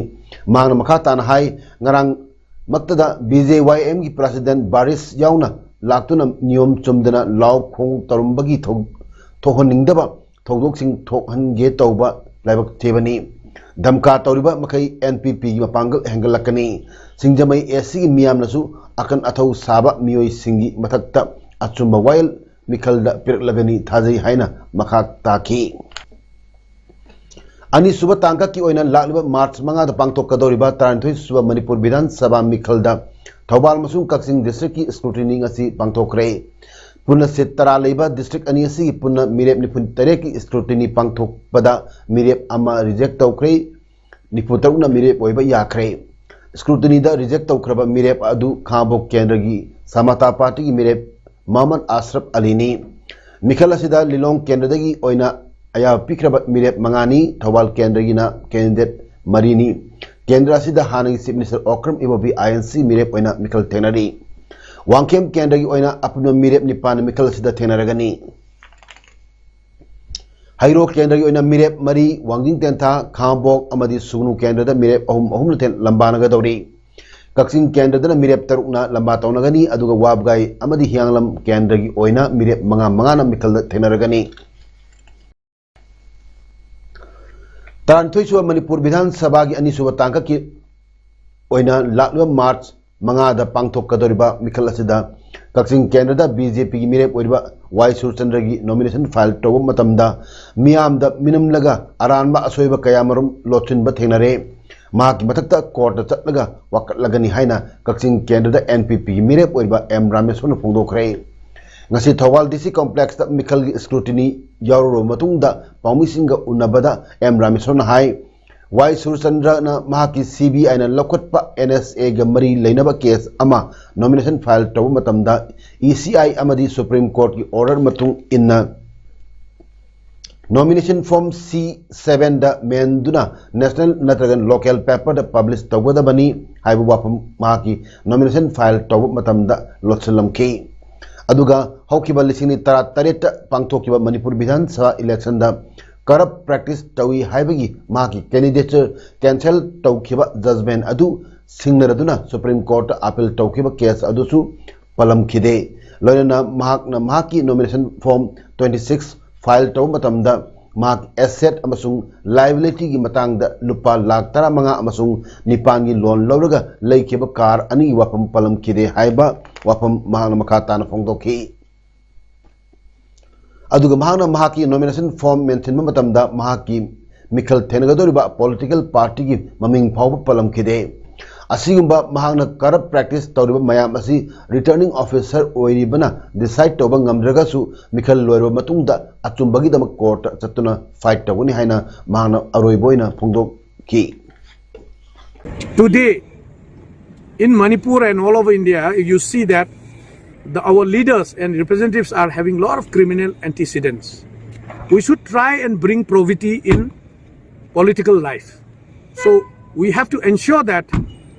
ꯃꯍꯥꯛꯅ ꯃꯈꯥ ꯇꯥꯅ ꯍꯥꯏ, ꯉꯔꯥꯡꯃꯛꯇꯗ ꯕꯤ ꯖꯦ ꯋꯥꯏ ꯑꯦꯝꯒꯤ ꯄ꯭ꯔꯁꯤꯗꯦꯟ ꯕꯥꯔꯤꯁ ꯌꯥꯎꯅ ꯂꯥꯛꯇꯨꯅ ꯅꯤꯌꯣꯝ ꯆꯨꯝꯗꯅ ꯂꯥꯎ ꯈꯣꯡ ꯇꯧꯔꯝꯕꯒꯤ ꯊꯧ-, ꯊꯣꯛꯍꯟꯅꯤꯡꯗꯕ ꯊꯧꯗꯣꯛꯁꯤꯡ ꯊꯣꯛꯍꯟꯒꯦ ꯇꯧꯕ ꯂꯥꯏꯕꯛ ꯊꯤꯕꯅꯤ꯫ ꯙꯝꯀꯥ ꯇꯧꯔꯤꯕ ꯃꯈꯩ ꯑꯦꯟ ꯄꯤ ꯄꯤꯒꯤ ꯃꯄꯥꯡꯒꯜ ꯍꯦꯟꯒꯠꯂꯛꯀꯅꯤ꯫ ꯁꯤꯡꯖꯃꯩ ꯑꯦꯁ ꯁꯤꯒꯤ ꯃꯤꯌꯥꯝꯅꯁꯨ ꯑꯀꯟ ꯑꯊꯧ ꯁꯥꯕ ꯃꯤꯑꯣꯏꯁꯤꯡꯒꯤ ꯃꯊꯛꯇ ꯑꯆꯨꯝꯕ ꯋꯥꯌꯦꯜ ꯃꯤꯈꯜꯗ ꯄꯤꯔꯛꯂꯒꯅꯤ ꯊꯥꯖꯩ ꯍꯥꯏꯅ ꯃꯈꯥ ꯇꯥꯈꯤ꯫ ꯑꯅꯤꯁꯨꯕ ꯇꯥꯡꯀꯛꯀꯤ ꯑꯣꯏꯅ ꯂꯥꯛꯂꯤꯕ ꯃꯥꯔꯆ ꯃꯉꯥꯗ ꯄꯥꯡꯊꯣꯛꯀꯗꯧꯔꯤꯕ ꯇꯔꯥꯅꯤꯊꯣꯏ ꯁꯨꯕ ꯃꯅꯤꯄꯨꯔ ꯕꯤꯙꯥꯟ ꯁꯚꯥ ꯃꯤꯈꯜꯗ ꯊꯧꯕꯥꯜ ꯑꯃꯁꯨꯡ ꯀꯛꯆꯤꯡ ꯗꯤꯁꯇ꯭ꯔꯤꯛꯀꯤ ꯁ꯭ꯀ꯭ꯔꯨꯇꯤꯅꯤ ꯉꯁꯤ ꯄꯥꯡꯊꯣꯛꯈ꯭ꯔꯦ꯫ ꯄꯨꯟꯅ ꯁꯤꯠ ꯇꯔꯥ ꯂꯩꯕ ꯗꯤꯁꯇ꯭ꯔꯤꯛ ꯑꯅꯤ ꯑꯁꯤꯒꯤ ꯄꯨꯟꯅ ꯃꯤꯔꯦꯞ ꯅꯤꯐꯨ ꯇꯔꯦꯠꯀꯤ ꯁ꯭ꯀ꯭ꯔꯨꯇꯤꯅꯤ ꯄꯥꯡꯊꯣꯛꯄꯗ ꯃꯤꯔꯦꯞ ꯑꯃ ꯔꯤꯖꯦꯛ ꯇꯧꯈ꯭ꯔꯦ꯫ ꯅꯤꯐꯨ ꯇꯔꯨꯛꯅ ꯃꯤꯔꯦꯞ ꯑꯣꯏꯕ ꯌꯥꯈ꯭ꯔꯦ꯫ ꯁ꯭ꯀ꯭ꯔꯨꯇꯤꯅꯤꯗ ꯔꯤꯖꯦꯛ ꯇꯧꯈ꯭ꯔꯕ ꯃꯤꯔꯦꯞ ꯑꯗꯨ ꯈꯥꯉꯕꯣꯛ ꯀꯦꯟꯗ꯭ꯔꯒꯤ ꯁꯃꯥꯇꯥ ꯄꯥꯔꯇꯤꯒꯤ ꯃꯤꯔꯦꯞ ꯃꯣꯍꯝꯃꯗ ꯑꯁꯔꯐ ꯑꯂꯤꯅꯤ꯫ ꯃꯤꯈꯜ ꯑꯁꯤꯗ ꯂꯤꯂꯣꯡ ꯀꯦꯟꯗ꯭ꯔꯗꯒꯤ ꯑꯣꯏꯅ ꯑꯌꯥꯕ ꯄꯤꯈ꯭ꯔꯕ ꯃꯤꯔꯦꯞ ꯃꯉꯥꯅꯤ, ꯊꯧꯕꯥꯜ ꯀꯦꯟꯗ꯭ꯔꯒꯤꯅ ꯀꯦꯟꯗꯤꯗꯦꯠ ꯃꯔꯤꯅꯤ꯫ ꯀꯦꯟꯗ꯭ꯔ ꯑꯁꯤꯗ ꯍꯥꯟꯅꯒꯤ ꯆꯤꯐ ꯃꯤꯅꯤꯁꯇꯔ ꯑꯣꯀ꯭ꯔꯝ ꯏꯕꯣꯕꯤ ꯑꯥꯏ ꯑꯦꯟ ꯁꯤ ꯃꯤꯔꯦꯞ ꯑꯣꯏꯅ ꯃꯤꯈꯜ ꯊꯦꯡꯅꯔꯤ꯫ ꯋꯥꯡꯈꯦꯝ ꯀꯦꯟꯗ꯭ꯔꯒꯤ ꯑꯣꯏꯅ ꯑꯄꯨꯟꯕ ꯃꯤꯔꯦꯞ ꯅꯤꯄꯥꯟ ꯃꯤꯈꯜ ꯑꯁꯤꯗ ꯊꯦꯡꯅꯔꯒꯅꯤ꯫ ꯍꯩꯔꯣꯛ ꯀꯦꯟꯗ꯭ꯔꯒꯤ ꯑꯣꯏꯅ ꯃꯤꯔꯦꯞ ꯃꯔꯤ, ꯋꯥꯡꯖꯤꯡ ꯇꯦꯟꯊꯥ, ꯈꯥꯉꯕꯣꯛ ꯑꯃꯗꯤ ꯁꯨꯒꯅꯨ ꯀꯦꯟꯗ꯭ꯔꯗ ꯃꯤꯔꯦꯞ ꯑꯍꯨꯝ ꯑꯍꯨꯝꯅ ꯊꯦꯡ-, ꯂꯝꯕꯥꯅꯒꯗꯧꯔꯤ꯫ ꯀꯛꯆꯤꯡ ꯀꯦꯟꯗ꯭ꯔꯗꯅ ꯃꯤꯔꯦꯞ ꯇꯔꯨꯛꯅ ꯂꯝꯕꯥ ꯇꯧꯅꯒꯅꯤ, ꯑꯗꯨꯒ ꯋꯥꯕꯒꯥꯏ ꯑꯃꯗꯤ ꯍꯤꯌꯥꯡꯂꯝ ꯀꯦꯟꯗ꯭ꯔꯒꯤ ꯑꯣꯏꯅ ꯃꯤꯔꯦꯞ ꯃꯉꯥ ꯃꯉꯥꯅ ꯃꯤꯈꯜꯗ ꯊꯦꯡꯅꯔꯒꯅꯤ꯫ ꯇꯔꯥꯅꯤꯊꯣꯏ ꯁꯨꯕ ꯃꯅꯤꯄꯨꯔ ꯕꯤꯙꯥꯟ ꯁꯚꯥꯒꯤ ꯑꯅꯤꯁꯨꯕ ꯇꯥꯡꯀꯛꯀꯤ ꯑꯣꯏꯅ ꯂꯥꯛꯂꯤꯕ ꯃꯥꯔꯆ ꯃꯉꯥꯗ ꯄꯥꯡꯊꯣꯛꯀꯗꯧꯔꯤꯕ ꯃꯤꯈꯜ ꯑꯁꯤꯗ ꯀꯛꯆꯤꯡ ꯀꯦꯟꯗ꯭ꯔꯗ ꯕꯤ ꯖꯦ ꯄꯤꯒꯤ ꯃꯤꯔꯦꯞ ꯑꯣꯏꯔꯤꯕ ꯋꯥꯏ ꯁꯨꯔꯆꯟꯗ꯭ꯔꯒꯤ ꯅꯣꯃꯤꯅꯦꯁꯟ ꯐꯥꯏꯜ ꯇꯧꯕ ꯃꯇꯝꯗ ꯃꯤꯌꯥꯝꯗ ꯃꯤꯅꯝꯂꯒ ꯑꯔꯥꯟꯕ ꯑꯁꯣꯏꯕ ꯀꯌꯥꯃꯔꯨꯝ ꯂꯣꯠꯁꯤꯟꯕ ꯊꯦꯡꯅꯔꯦ꯫ ꯃꯍꯥꯛꯀꯤ ꯃꯊꯛꯇ ꯀꯣꯔꯠꯇ ꯆꯠꯂꯒ ꯋꯥꯀꯠꯂꯒꯅꯤ ꯍꯥꯏꯅ ꯀꯛꯆꯤꯡ ꯀꯦꯟꯗ꯭ꯔꯗ ꯑꯦꯟ ꯄꯤ ꯄꯤꯒꯤ ꯃꯤꯔꯦꯞ ꯑꯣꯏꯔꯤꯕ ꯑꯦꯝ ꯔꯥꯃꯦꯁꯣꯔꯅ ꯐꯣꯡꯗꯣꯛꯈ꯭ꯔꯦ꯫ ꯉꯁꯤ ꯊꯧꯕꯥꯜ ꯗꯤ ꯁꯤ ꯀꯣꯝꯄ꯭ꯂꯦꯛꯁꯇ ꯃꯤꯈꯜꯒꯤ ꯁ꯭ꯀ꯭ꯔꯨꯇꯤꯅꯤ ꯌꯥꯎꯔꯨꯔꯕ ꯃꯇꯨꯡꯗ ꯄꯥꯎꯃꯤꯁꯤꯡꯒ ꯎꯅꯕꯗ ꯑꯦꯝ ꯔꯥꯃꯦꯁꯣꯔꯅ ꯍꯥꯏ, ꯋꯥꯏ ꯁꯨꯔꯆꯟꯗ꯭ꯔꯅ ꯃꯍꯥꯛꯀꯤ ꯁꯤ ꯕꯤ ꯑꯥꯏꯅ ꯂꯧꯈꯠꯄ ꯑꯦꯟ ꯑꯦꯁ ꯑꯦꯒ ꯃꯔꯤ ꯂꯩꯅꯕ ꯀꯦꯁ ꯑꯃ ꯅꯣꯃꯤꯅꯦꯁꯟ ꯐꯥꯏꯜ ꯇꯧꯕ ꯃꯇꯝꯗ ꯏ ꯁꯤ ꯑꯥꯏ ꯑꯃꯗꯤ ꯁꯨꯄ꯭ꯔꯤꯝ ꯀꯣꯔꯠꯀꯤ ꯑꯣꯔꯗꯔ ꯃꯇꯨꯡ ꯏꯟꯅ Nomination form C seven ꯗ ꯃꯦꯟꯗꯨꯅ national ꯅꯠꯇ꯭ꯔꯒ local paper ꯗ publish ꯇꯧꯒꯗꯕꯅꯤ ꯍꯥꯏꯕ ꯋꯥꯐꯝ ꯃꯍꯥꯛꯀꯤ nomination file ꯇꯧꯕ ꯃꯇꯝꯗ ꯂꯣꯠꯁꯤꯜꯂꯝꯈꯤ꯫ ꯑꯗꯨꯒ ꯍꯧꯈꯤꯕ ꯂꯤꯁꯤꯡ ꯑꯅꯤ ꯇꯔꯥꯇꯔꯦꯠꯇ ꯄꯥꯡꯊꯣꯛꯈꯤꯕ ꯃꯅꯤꯄꯨꯔ ꯕꯤꯙꯥꯟ ꯁꯚꯥ election ꯗ corrupt practice ꯇꯧꯏ ꯍꯥꯏꯕꯒꯤ ꯃꯍꯥꯛꯀꯤ candidature cancel ꯇꯧꯈꯤꯕ judgment ꯑꯗꯨ ꯁꯤꯡꯅꯔꯗꯨꯅ Supreme Court ꯇ appeal ꯇꯧꯈꯤꯕ case ꯑꯗꯨꯁꯨ ꯄꯜꯂꯝꯈꯤꯗꯦ꯫ ꯂꯣꯏꯅꯅ ꯃꯍꯥꯛꯅ ꯃꯍꯥꯛꯀꯤ nomination form twenty six file ꯇꯧꯕ ꯃꯇꯝꯗ ꯃꯍꯥꯛ asset ꯑꯃꯁꯨꯡ liability ꯒꯤ ꯃꯇꯥꯡꯗ ꯂꯨꯄꯥ ꯂꯥꯈ ꯇꯔꯥꯃꯉꯥ ꯑꯃꯁꯨꯡ ꯅꯤꯄꯥꯟꯒꯤ loan ꯂꯧꯔꯒ ꯂꯩꯈꯤꯕ car ꯑꯅꯤꯒꯤ ꯋꯥꯐꯝ ꯄꯜꯂꯝꯈꯤꯗꯦ ꯍꯥꯏꯕ ꯋꯥꯐꯝ ꯃꯍꯥꯛꯅ ꯃꯈꯥ ꯇꯥꯅ ꯐꯣꯡꯗꯣꯛꯈꯤ꯫ ꯑꯗꯨꯒ ꯃꯍꯥꯛꯅ ꯃꯍꯥꯛꯀꯤ nomination form ꯃꯦꯟꯁꯤꯟꯕ ꯃꯇꯝꯗ ꯃꯍꯥꯛꯀꯤ ꯃꯤꯈꯜ ꯊꯦꯡꯅꯒꯗꯧꯔꯤꯕ political party ꯒꯤ ꯃꯃꯤꯡ ꯐꯥꯎꯕ ꯄꯜꯂꯝꯈꯤꯗꯦ꯫ ꯑꯁꯤꯒꯨꯝꯕ ꯃꯍꯥꯛꯅ corrupt practice ꯇꯧꯔꯤꯕ ꯃꯌꯥꯝ ꯑꯁꯤ returning officer ꯑꯣꯏꯔꯤꯕꯅ decide ꯇꯧꯕ ꯉꯝꯗ꯭ꯔꯒꯁꯨ ꯃꯤꯈꯜ ꯂꯣꯏꯔꯕ ꯃꯇꯨꯡꯗ ꯑꯆꯨꯝꯕꯒꯤꯗꯃꯛ court ꯇ ꯆꯠꯇꯨꯅ fight ꯇꯧꯒꯅꯤ ꯍꯥꯏꯅ ꯃꯍꯥꯛꯅ ꯑꯔꯣꯏꯕ ꯑꯣꯏꯅ ꯐꯣꯡꯗꯣꯛꯈꯤ꯫ Today, in Manipur and all over India, you see that the, our leaders and representatives are having a lot of criminal antecedents. We should try and bring probity in political life. So we have to ensure that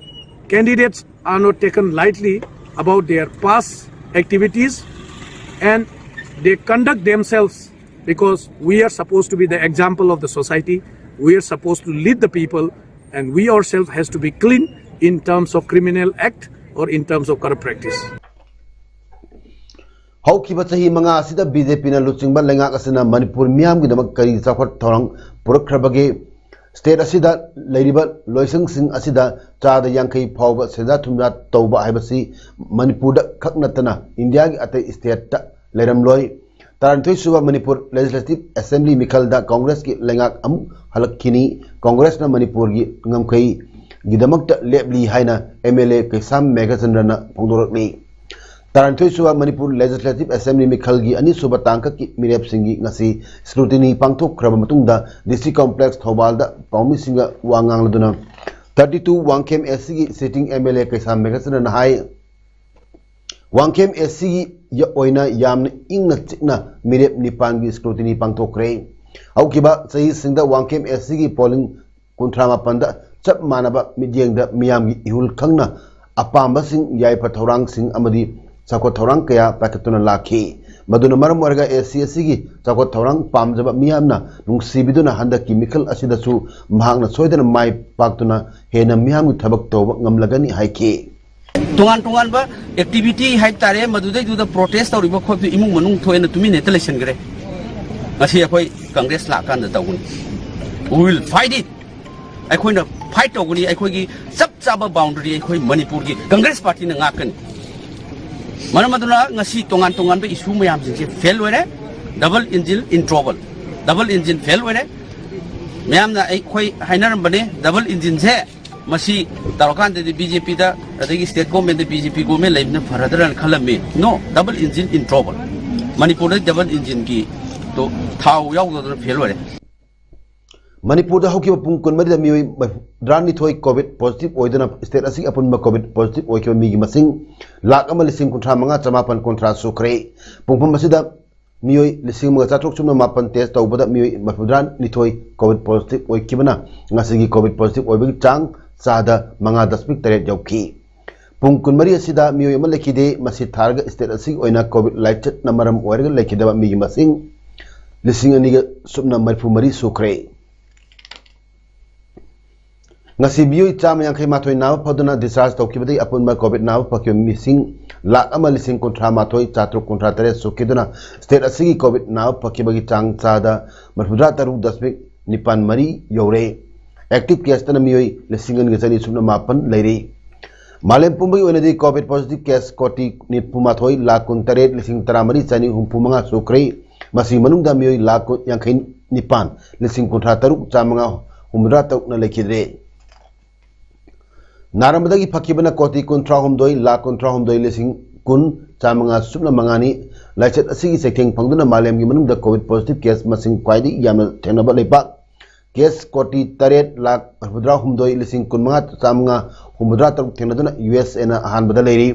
candidates are not taken lightly about their past activities and they conduct themselves, because we are supposed to be the example of the society. We are supposed to lead the people, and we ourselves has to be clean in terms of criminal act or in terms of corrupt practice. ꯍꯧꯈꯤꯕ ꯆꯍꯤ ꯃꯉꯥ ꯑꯁꯤꯗ BJP ꯅ ꯂꯨꯆꯤꯡꯕ ꯂꯩꯉꯥꯛ ꯑꯁꯤꯅ ꯃꯅꯤꯄꯨꯔ ꯃꯤꯌꯥꯝꯒꯤꯗꯃꯛ ꯀꯔꯤ ꯆꯥꯎꯈꯠ ꯊꯧꯔꯥꯡ ꯄꯨꯔꯛꯈ꯭ꯔꯕꯒꯦ? State ꯑꯁꯤꯗ ꯂꯩꯔꯤꯕ ꯂꯣꯏꯁꯪꯁꯤꯡ ꯑꯁꯤꯗ ꯆꯥꯗ ꯌꯥꯡꯈꯩ ꯐꯥꯎꯕ ꯁꯦꯟꯖꯥ ꯊꯨꯝꯖꯥ ꯇꯧꯕ ꯍꯥꯏꯕꯁꯤ ꯃꯅꯤꯄꯨꯔꯗ ꯈꯛ ꯅꯠꯇꯅ ꯏꯟꯗꯤꯌꯥꯒꯤ ꯑꯇꯩ state ꯇ ꯂꯩꯔꯝꯂꯣꯏ꯫ ꯇꯔꯥꯅꯤꯊꯣꯏ ꯁꯨꯕ ꯃꯅꯤꯄꯨꯔ Legislative Assembly ꯃꯤꯈꯜꯗ Congress ꯀꯤ ꯂꯩꯉꯥꯛ ꯑꯃꯨꯛ ꯍꯜꯂꯛꯈꯤꯅꯤ꯫ Congress ꯅ ꯃꯅꯤꯄꯨꯔꯒꯤ ꯉꯝꯈꯩꯒꯤꯗꯃꯛꯇ ꯂꯦꯞꯂꯤ ꯍꯥꯏꯅ MLA ꯀꯩꯁꯥꯝ ꯃꯦꯘꯆꯟꯗ꯭ꯔꯅ ꯐꯣꯡꯗꯣꯔꯛꯂꯤ꯫ ꯇꯔꯥꯅꯤꯊꯣꯏ ꯁꯨꯕ ꯃꯅꯤꯄꯨꯔ Legislative Assembly ꯃꯤꯈꯜꯒꯤ ꯑꯅꯤꯁꯨꯕ ꯇꯥꯡꯀꯛꯀꯤ ꯃꯤꯔꯦꯞꯁꯤꯡꯒꯤ ꯉꯁꯤ scrutiny ꯄꯥꯡꯊꯣꯛꯈ꯭ꯔꯕ ꯃꯇꯨꯡꯗ DC complex ꯊꯧꯕꯥꯜꯗ ꯄꯥꯎꯃꯤꯁꯤꯡꯒ ꯋꯥ ꯉꯥꯡꯂꯗꯨꯅ thirty two ꯋꯥꯡꯈꯦꯝ AC ꯒꯤ sitting MLA ꯀꯩꯁꯥꯝ ꯃꯦꯘꯆꯟꯗ꯭ꯔꯅ ꯍꯥꯏ, ꯋꯥꯡꯈꯦꯝ AC ꯒꯤ ꯑꯣꯏꯅ ꯌꯥꯝꯅ ꯏꯪꯅ ꯆꯤꯛꯅ ꯃꯤꯔꯦꯞ ꯅꯤꯄꯥꯟꯒꯤ scrutiny ꯄꯥꯡꯊꯣꯛꯈ꯭ꯔꯦ꯫ ꯍꯧꯈꯤꯕ ꯆꯍꯤꯁꯤꯡꯗ ꯋꯥꯡꯈꯦꯝ ꯑꯦꯁ ꯁꯤꯒꯤ ꯄꯣꯂꯤꯡ ꯀꯨꯟꯊ꯭ꯔꯥ ꯃꯥꯄꯟꯗ ꯆꯞ ꯃꯥꯟꯅꯕ ꯃꯤꯠꯌꯦꯡꯗ ꯃꯤꯌꯥꯝꯒꯤ ꯏꯍꯨꯜ ꯈꯪꯅ ꯑꯄꯥꯝꯕꯁꯤꯡ, ꯌꯥꯏꯐ ꯊꯧꯔꯥꯡꯁꯤꯡ ꯑꯃꯗꯤ ꯆꯥꯎꯈꯠ ꯊꯧꯔꯥꯡ ꯀꯌꯥ ꯄꯥꯏꯈꯠꯇꯨꯅ ꯂꯥꯛꯈꯤ꯫ ꯃꯗꯨꯅ ꯃꯔꯝ ꯑꯣꯏꯔꯒ ꯑꯦꯁ ꯁꯤ ꯑꯦꯁ ꯁꯤꯒꯤ ꯆꯥꯎꯈꯠ ꯊꯧꯔꯥꯡ ꯄꯥꯝꯖꯕ ꯃꯤꯌꯥꯝꯅ ꯅꯨꯡꯁꯤꯕꯤꯗꯨꯅ ꯍꯟꯗꯛꯀꯤ ꯃꯤꯈꯜ ꯑꯁꯤꯗꯁꯨ ꯃꯍꯥꯛꯅ ꯁꯣꯏꯗꯅ ꯃꯥꯏ ꯄꯥꯛꯇꯨꯅ ꯍꯦꯟꯅ ꯃꯤꯌꯥꯝꯒꯤ ꯊꯕꯛ ꯇꯧꯕ ꯉꯝꯂꯒꯅꯤ ꯍꯥꯏꯈꯤ꯫ ꯇꯣꯉꯥꯟ ꯇꯣꯉꯥꯟꯕ ꯑꯦꯛꯇꯤꯚꯤꯇꯤ ꯍꯥꯏꯕ ꯇꯥꯔꯦ, ꯃꯗꯨꯗꯩꯗꯨꯗ ꯄ꯭ꯔꯣꯇꯦꯁ ꯇꯧꯔꯤꯕ ꯈꯣꯠꯄ ꯏꯃꯨꯡ ꯃꯅꯨꯡ ꯊꯣꯛꯑꯦꯅ ꯇꯨꯃꯤꯟꯅ ꯍꯦꯛꯇ ꯂꯩꯁꯟꯈ꯭ꯔꯦ꯫ ꯉꯁꯤ ꯑꯩꯈꯣꯏ ꯀꯪꯒ꯭ꯔꯦꯁ ꯂꯥꯛꯀꯥꯟꯗ ꯇꯧꯒꯅꯤ꯫ We will fight it. ꯑꯩꯈꯣꯏꯅ ꯐꯥꯏꯠ ꯇꯧꯒꯅꯤ꯫ ꯑꯩꯈꯣꯏꯒꯤ ꯆꯞ ꯆꯥꯕ ꯕꯥꯎꯟꯗꯔꯤ ꯑꯩꯈꯣꯏ ꯃꯅꯤꯄꯨꯔꯒꯤ ꯀꯪꯒ꯭ꯔꯦꯁ ꯄꯥꯔꯇꯤꯅ ꯉꯥꯛꯀꯅꯤ꯫ ꯃꯔꯝ ꯑꯗꯨꯅ ꯉꯁꯤ ꯇꯣꯉꯥꯟ ꯇꯣꯉꯥꯟꯕ ꯏꯁꯨ ꯃꯌꯥꯝꯁꯤꯡꯁꯦ ꯐꯦꯜ ꯑꯣꯏꯔꯦ꯫ Double engine in trouble. Double engine fail ꯑꯣꯏꯔꯦ꯫ ꯃꯌꯥꯝꯅ ꯑꯩꯈꯣꯏ ꯍꯥꯏꯅꯔꯝꯕꯅꯦ, ꯗꯕꯜ ꯏꯟꯖꯤꯟꯁꯦ ꯃꯁꯤ ꯇꯧꯔꯀꯥꯟꯗꯗꯤ ꯕꯤ ꯖꯦ ꯄꯤꯗ ꯑꯗꯒꯤ ꯁ꯭ꯇꯦꯠ ꯒꯣꯔꯃꯦꯟꯗ ꯕꯤ ꯖꯦ ꯄꯤ ꯒꯣꯔꯃꯦꯟ ꯂꯩꯕꯅ ꯐꯔꯗ꯭ꯔꯥꯅ ꯈꯜꯂꯝꯃꯤ꯫ No, double engine in trouble. ꯃꯅꯤꯄꯨꯔꯗ ꯗꯕꯜ ꯏꯟꯖꯤꯟꯒꯤ ꯇꯣ ꯊꯥꯎ ꯌꯥꯎꯗꯗꯅ ꯐꯦꯜ ꯑꯣꯏꯔꯦ꯫ ꯃꯅꯤꯄꯨꯔꯗ ꯍꯧꯈꯤꯕ ꯄꯨꯡ ꯀꯨꯟꯃꯔꯤꯗ ꯃꯤꯑꯣꯏ ꯃꯔꯤꯅꯤꯊꯣꯏ ꯀꯣꯚꯤꯗ ꯄꯣꯖꯤꯇꯤꯚ ꯑꯣꯏꯗꯨꯅ ꯁ꯭ꯇꯦꯠ ꯑꯁꯤꯒꯤ ꯑꯄꯨꯟꯕ ꯀꯣꯚꯤꯗ ꯄꯣꯖꯤꯇꯤꯚ ꯑꯣꯏꯈꯤꯕ ꯃꯤꯒꯤ ꯃꯁꯤꯡ ꯂꯥꯈ ꯑꯃ ꯂꯤꯁꯤꯡ ꯀꯨꯟꯊ꯭ꯔꯥ ꯃꯉꯥ ꯆꯃꯥꯄꯟ ꯀꯨꯟꯊ꯭ꯔꯥ ꯁꯨꯈ꯭ꯔꯦ꯫ ꯄꯨꯡꯐꯝ ꯑꯁꯤꯗ ꯃꯤꯑꯣꯏ ꯂꯤꯁꯤꯡ ꯑꯃꯒ ꯆꯥꯇ꯭ꯔꯨꯛ ꯁꯨꯞꯅ ꯃꯥꯄꯟ ꯇꯦꯁ ꯇꯧꯕꯗ ꯃꯤꯑꯣꯏ ꯃꯔꯤꯐꯨꯇꯔꯥꯅꯤꯊꯣꯏ ꯀꯣꯚꯤꯗ ꯄꯣꯖꯤꯇꯤꯚ ꯑꯣꯏꯈꯤꯕꯅ ꯉꯁꯤꯒꯤ ꯀꯣꯚꯤꯗ ꯄꯣꯖꯤꯇꯤꯚ ꯑꯣꯏꯕꯒꯤ ꯆꯥꯡ ꯆꯥꯗ ꯃꯉꯥ ꯗꯁꯃꯤꯛ ꯇꯔꯦꯠ ꯌꯧꯈꯤ꯫ ꯄꯨꯡ ꯀꯨꯟꯃꯔꯤ ꯑꯁꯤꯗ ꯃꯤꯑꯣꯏ ꯑꯃ ꯂꯩꯈꯤꯗꯦ꯫ ꯃꯁꯤ ꯊꯥꯔꯒ ꯁ꯭ꯇꯦꯠ ꯑꯁꯤꯒꯤ ꯑꯣꯏꯅ ꯀꯣꯚꯤꯗ ꯂꯥꯏꯆꯠꯅ ꯃꯔꯝ ꯑꯣꯏꯔꯒ ꯂꯩꯈꯤꯗꯕ ꯃꯤꯒꯤ ꯃꯁꯤꯡ ꯂꯤꯁꯤꯡ ꯑꯅꯤꯒ ꯁꯨꯞꯅ ꯃꯔꯤꯐꯨ ꯃꯔꯤ ꯁꯨꯈ꯭ꯔꯦ꯫ ꯉꯁꯤ ꯃꯤꯑꯣꯏ ꯆꯥꯝꯃ ꯌꯥꯡꯈꯩ ꯃꯥꯊꯣꯏ ꯅꯥꯕ ꯐꯗꯨꯅ ꯗꯤꯁꯆꯥꯔꯖ ꯇꯧꯈꯤꯕꯗꯒꯤ ꯑꯄꯨꯟꯕ ꯀꯣꯚꯤꯗ ꯅꯥꯕ ꯐꯈꯤꯕ ꯃꯤꯁꯤꯡ ꯂꯥꯈ ꯑꯃ ꯂꯤꯁꯤꯡ ꯀꯨꯟꯊ꯭ꯔꯥ ꯃꯥꯊꯣꯏ ꯆꯥꯇ꯭ꯔꯨꯛ ꯀꯨꯟꯊ꯭ꯔꯥ ꯇꯔꯦꯠ ꯁꯨꯈꯤꯗꯨꯅ ꯁ꯭ꯇꯦꯠ ꯑꯁꯤꯒꯤ ꯀꯣꯚꯤꯗ ꯅꯥꯕ ꯐꯈꯤꯕꯒꯤ ꯆꯥꯡ ꯆꯥꯗ ꯃꯔꯤꯐꯨꯇꯔꯥ ꯇꯔꯨꯛ ꯗꯁꯃꯤꯛ ꯅꯤꯄꯥꯟ ꯃꯔꯤ ꯌꯧꯔꯦ꯫ ꯑꯦꯛꯇꯤꯚ ꯀꯦꯁꯇꯅ ꯃꯤꯑꯣꯏ ꯂꯤꯁꯤꯡ ꯑꯅꯤꯒ ꯆꯅꯤ ꯁꯨꯞꯅ ꯃꯥꯄꯟ ꯂꯩꯔꯤ꯫ ꯃꯥꯂꯦꯝ ꯄꯨꯝꯕꯒꯤ ꯑꯣꯏꯅꯗꯤ ꯀꯣꯚꯤꯗ ꯄꯣꯖꯤꯇꯤꯚ ꯀꯦꯁ ꯀꯣꯇꯤ ꯅꯤꯐꯨ ꯃꯥꯊꯣꯏ ꯂꯥꯈ ꯀꯨꯟ ꯇꯔꯦꯠ ꯂꯤꯁꯤꯡ ꯇꯔꯥ ꯃꯔꯤ ꯆꯅꯤ ꯍꯨꯝꯐꯨ ꯃꯉꯥ ꯁꯨꯈ꯭ꯔꯦ꯫ ꯃꯁꯤꯒꯤ ꯃꯅꯨꯡꯗ ꯃꯤꯑꯣꯏ ꯂꯥꯈ ꯌꯥꯡꯈꯩ ꯅꯤꯄꯥꯟ ꯂꯤꯁꯤꯡ ꯀꯨꯟꯊ꯭ꯔꯥ ꯇꯔꯨꯛ ꯆꯥꯝꯃꯉꯥ ꯍꯨꯝꯐꯨꯇꯔꯥ ꯇꯔꯨꯛꯅ ꯂꯩꯈꯤꯗ꯭ꯔꯦ꯫ ꯅꯥꯔꯝꯕꯗꯒꯤ ꯐꯈꯤꯕꯅ ꯀꯣꯇꯤ ꯀꯨꯟꯊ꯭ꯔꯥ ꯍꯨꯝꯗꯣꯏ ꯂꯥꯈ ꯀꯨꯟꯊ꯭ꯔꯥ ꯍꯨꯝꯗꯣꯏ ꯂꯤꯁꯤꯡ ꯀꯨꯟ ꯆꯥꯝꯃꯉꯥ ꯁꯨꯞꯅ ꯃꯉꯥꯅꯤ꯫ ꯂꯥꯏꯆꯠ ꯑꯁꯤꯒꯤ ꯆꯩꯊꯦꯡ ꯐꯪꯗꯨꯅ ꯃꯥꯂꯦꯝꯒꯤ ꯃꯅꯨꯡꯗ ꯀꯣꯚꯤꯗ ꯄꯣꯖꯤꯇꯤꯚ ꯀꯦꯁ ꯃꯁꯤꯡ ꯈ꯭ꯋꯥꯏꯗꯒꯤ ꯌꯥꯝꯅ ꯊꯦꯡꯅꯕ ꯂꯩꯕꯥꯛ ꯀꯦꯁ ꯀꯣꯇꯤ ꯇꯔꯦꯠ ꯂꯥꯈ ꯃꯔꯤꯐꯨꯇꯔꯥ ꯍꯨꯝꯗꯣꯏ ꯂꯤꯁꯤꯡ ꯀꯨꯟꯃꯉꯥ ꯆꯥꯝꯃꯉꯥ ꯍꯨꯝꯐꯨꯇꯔꯥ ꯇꯔꯨꯛ ꯊꯦꯡꯅꯗꯨꯅ ꯌꯨ ꯑꯦꯁ ꯑꯦꯅ ꯑꯍꯥꯟꯕꯗ ꯂꯩꯔꯤ꯫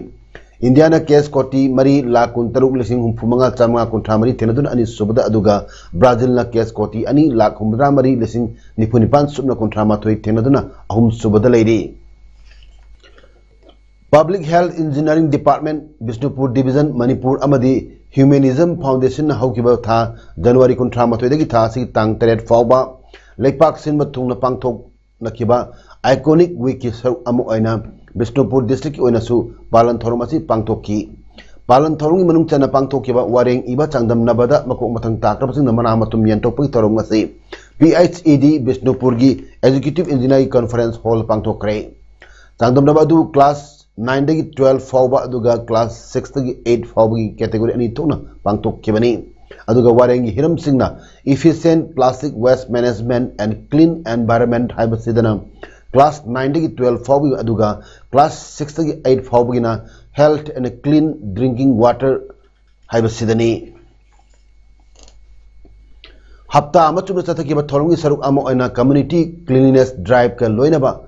ꯏꯟꯗꯤꯌꯥꯅ ꯀꯦꯁ ꯀꯣꯇꯤ ꯃꯔꯤ ꯂꯥꯈ ꯀꯨꯟꯇꯔꯨꯛ ꯂꯤꯁꯤꯡ ꯍꯨꯝꯐꯨ ꯃꯉꯥ ꯆꯥꯝꯃꯉꯥ ꯀꯨꯟꯊ꯭ꯔꯥ ꯃꯔꯤ ꯊꯦꯡꯅꯗꯨꯅ ꯑꯅꯤꯁꯨꯕꯗ, ꯑꯗꯨꯒ ꯕ꯭ꯔꯥꯖꯤꯜꯅ ꯀꯦꯁ ꯀꯣꯇꯤ ꯑꯅꯤ ꯂꯥꯈ ꯍꯨꯝꯐꯨꯇꯔꯥ ꯃꯔꯤ ꯂꯤꯁꯤꯡ ꯅꯤꯐꯨ ꯅꯤꯄꯥꯟ ꯁꯨꯞꯅ ꯀꯨꯟꯊ꯭ꯔꯥ ꯃꯥꯊꯣꯏ ꯊꯦꯡꯅꯗꯨꯅ ꯑꯍꯨꯝꯁꯨꯕꯗ ꯂꯩꯔꯤ꯫ Public Health Engineering Department, Bishnupur Division, Manipur ꯑꯃꯗꯤ Humanism Foundation ꯍꯧꯈꯤꯕ ꯊꯥ ꯖꯅꯋꯥꯔꯤ ꯀꯨꯟꯊ꯭ꯔꯥ ꯃꯥꯊꯣꯏꯗꯒꯤ ꯊꯥ ꯑꯁꯤꯒꯤ ꯇꯥꯡ ꯇꯔꯦꯠ ꯐꯥꯎꯕ ꯂꯩꯄꯥꯛ ꯁꯤꯟꯕ ꯊꯨꯡꯅ ꯄꯥꯡꯊꯣꯛꯅꯈꯤꯕ Iconic Week ꯀꯤ ꯁꯔꯨꯛ ꯑꯃ ꯑꯣꯏꯅ ꯕꯤꯁꯅꯨꯄꯨꯔ district ꯀꯤ ꯑꯣꯏꯅꯁꯨ ꯄꯥꯂꯟ ꯊꯧꯔꯝ ꯑꯁꯤ ꯄꯥꯡꯊꯣꯛꯈꯤ꯫ ꯄꯥꯂꯟ ꯊꯧꯔꯝꯒꯤ ꯃꯅꯨꯡ ꯆꯟꯅ ꯄꯥꯡꯊꯣꯛꯈꯤꯕ ꯋꯥꯔꯦꯡ ꯏꯕ ꯆꯥꯡꯗꯝꯅꯕꯗ ꯃꯀꯣꯛ ꯃꯊꯪ ꯇꯥꯈ꯭ꯔꯕꯁꯤꯡꯅ ꯃꯅꯥ ꯃꯊꯨꯝ ꯌꯦꯟꯊꯣꯛꯄꯒꯤ ꯊꯧꯔꯝ ꯑꯁꯤ P H E D ꯕꯤꯁꯅꯨꯄꯨꯔꯒꯤ Executive Engineer ꯒꯤ Conference Hall ꯗ ꯄꯥꯡꯊꯣꯛꯈ꯭ꯔꯦ꯫ ꯆꯥꯡꯗꯝꯅꯕ ꯑꯗꯨ class nine ꯗꯒꯤ twelve ꯐꯥꯎꯕ ꯑꯗꯨꯒ class six ꯗꯒꯤ eight ꯐꯥꯎꯕꯒꯤ category ꯑꯅꯤ ꯊꯣꯛꯅ ꯄꯥꯡꯊꯣꯛꯈꯤꯕꯅꯤ꯫ ꯑꯗꯨꯒ ꯋꯥꯔꯦꯡꯒꯤ ꯍꯤꯔꯝꯁꯤꯡꯅ Efficient Plastic Waste Management and Clean Environment ꯍꯥꯏꯕꯁꯤꯗꯅ class nine ꯗꯒꯤ twelve ꯐꯥꯎꯕꯒꯤ, ꯑꯗꯨꯒ class six ꯇꯒꯤ eight ꯐꯥꯎꯕꯒꯤꯅ Health and Clean Drinking Water ꯍꯥꯏꯕꯁꯤꯗꯅꯤ꯫ ꯍꯞꯇꯥ ꯑꯃ ꯆꯨꯞꯅ ꯆꯠꯊꯈꯤꯕ ꯊꯧꯔꯝꯒꯤ ꯁꯔꯨꯛ ꯑꯃ ꯑꯣꯏꯅ Community Cleanliness Drive ꯀ ꯂꯣꯏꯅꯕ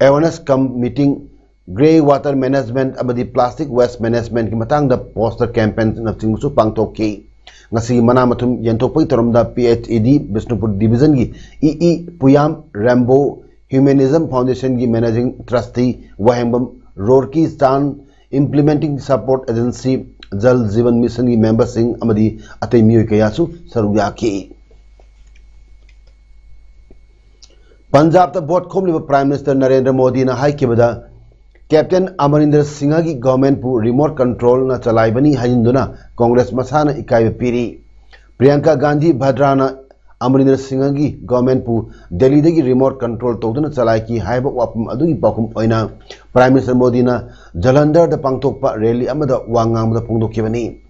Awareness cum Meeting, Grey Water Management ꯑꯃꯗꯤ Plastic Waste Management ꯀꯤ ꯃꯇꯥꯡꯗ poster campaign ꯅꯆꯤꯡꯕꯁꯨ ꯄꯥꯡꯊꯣꯛꯈꯤ꯫ ꯉꯁꯤꯒꯤ ꯃꯅꯥ ꯃꯊꯨꯝ ꯌꯦꯟꯊꯣꯛꯄꯒꯤ ꯊꯧꯔꯝꯗ P H E D Bishnupur Division ꯒꯤ E E Puyam Rembo, Humanism Foundation ꯒꯤ Managing Trustee ꯋꯥꯍꯦꯡꯕꯝ ꯔꯣꯔꯀꯤ ꯆꯥꯟ, Implementing Support Agency, Jal Jeevan Mission ꯒꯤ member ꯁꯤꯡ ꯑꯃꯗꯤ ꯑꯇꯩ ꯃꯤꯑꯣꯏ ꯀꯌꯥꯁꯨ ꯁꯔꯨꯛ ꯌꯥꯈꯤ꯫ ꯄꯟꯖꯥꯕꯇ ꯚꯣꯠ ꯈꯣꯝꯂꯤꯕ Prime Minister ꯅꯔꯦꯟꯗ꯭ꯔ ꯃꯣꯗꯤꯅ ꯍꯥꯏꯈꯤꯕꯗ, Captain ꯑꯃꯔꯤꯟꯗꯔ ꯁꯤꯡꯍꯒꯤ government ꯄꯨ remote control ꯅ ꯆꯂꯥꯏꯕꯅꯤ ꯍꯥꯏꯖꯤꯟꯗꯨꯅ Congress ꯃꯁꯥꯅ ꯏꯀꯥꯏꯕ ꯄꯤꯔꯤ꯫ ꯄ꯭ꯔꯤꯌꯥꯡꯀꯥ ꯒꯥꯟꯙꯤ ꯚꯗ꯭ꯔꯥꯅ ꯑꯃꯔꯤꯟꯗꯔ ꯁꯤꯡꯍꯒꯤ government ꯄꯨ ꯗꯦꯜꯂꯤꯗꯒꯤ remote control ꯇꯧꯗꯨꯅ ꯆꯂꯥꯏꯈꯤ ꯍꯥꯏꯕ ꯋꯥꯐꯝ ꯑꯗꯨꯒꯤ ꯄꯥꯎꯈꯨꯝ ꯑꯣꯏꯅ Prime Minister ꯃꯣꯗꯤꯅ ꯖꯂꯟꯙꯔꯗ ꯄꯥꯡꯊꯣꯛꯄ rally ꯑꯃꯗ ꯋꯥ ꯉꯥꯡꯕꯗ ꯐꯣꯡꯗꯣꯛꯈꯤꯕꯅꯤ꯫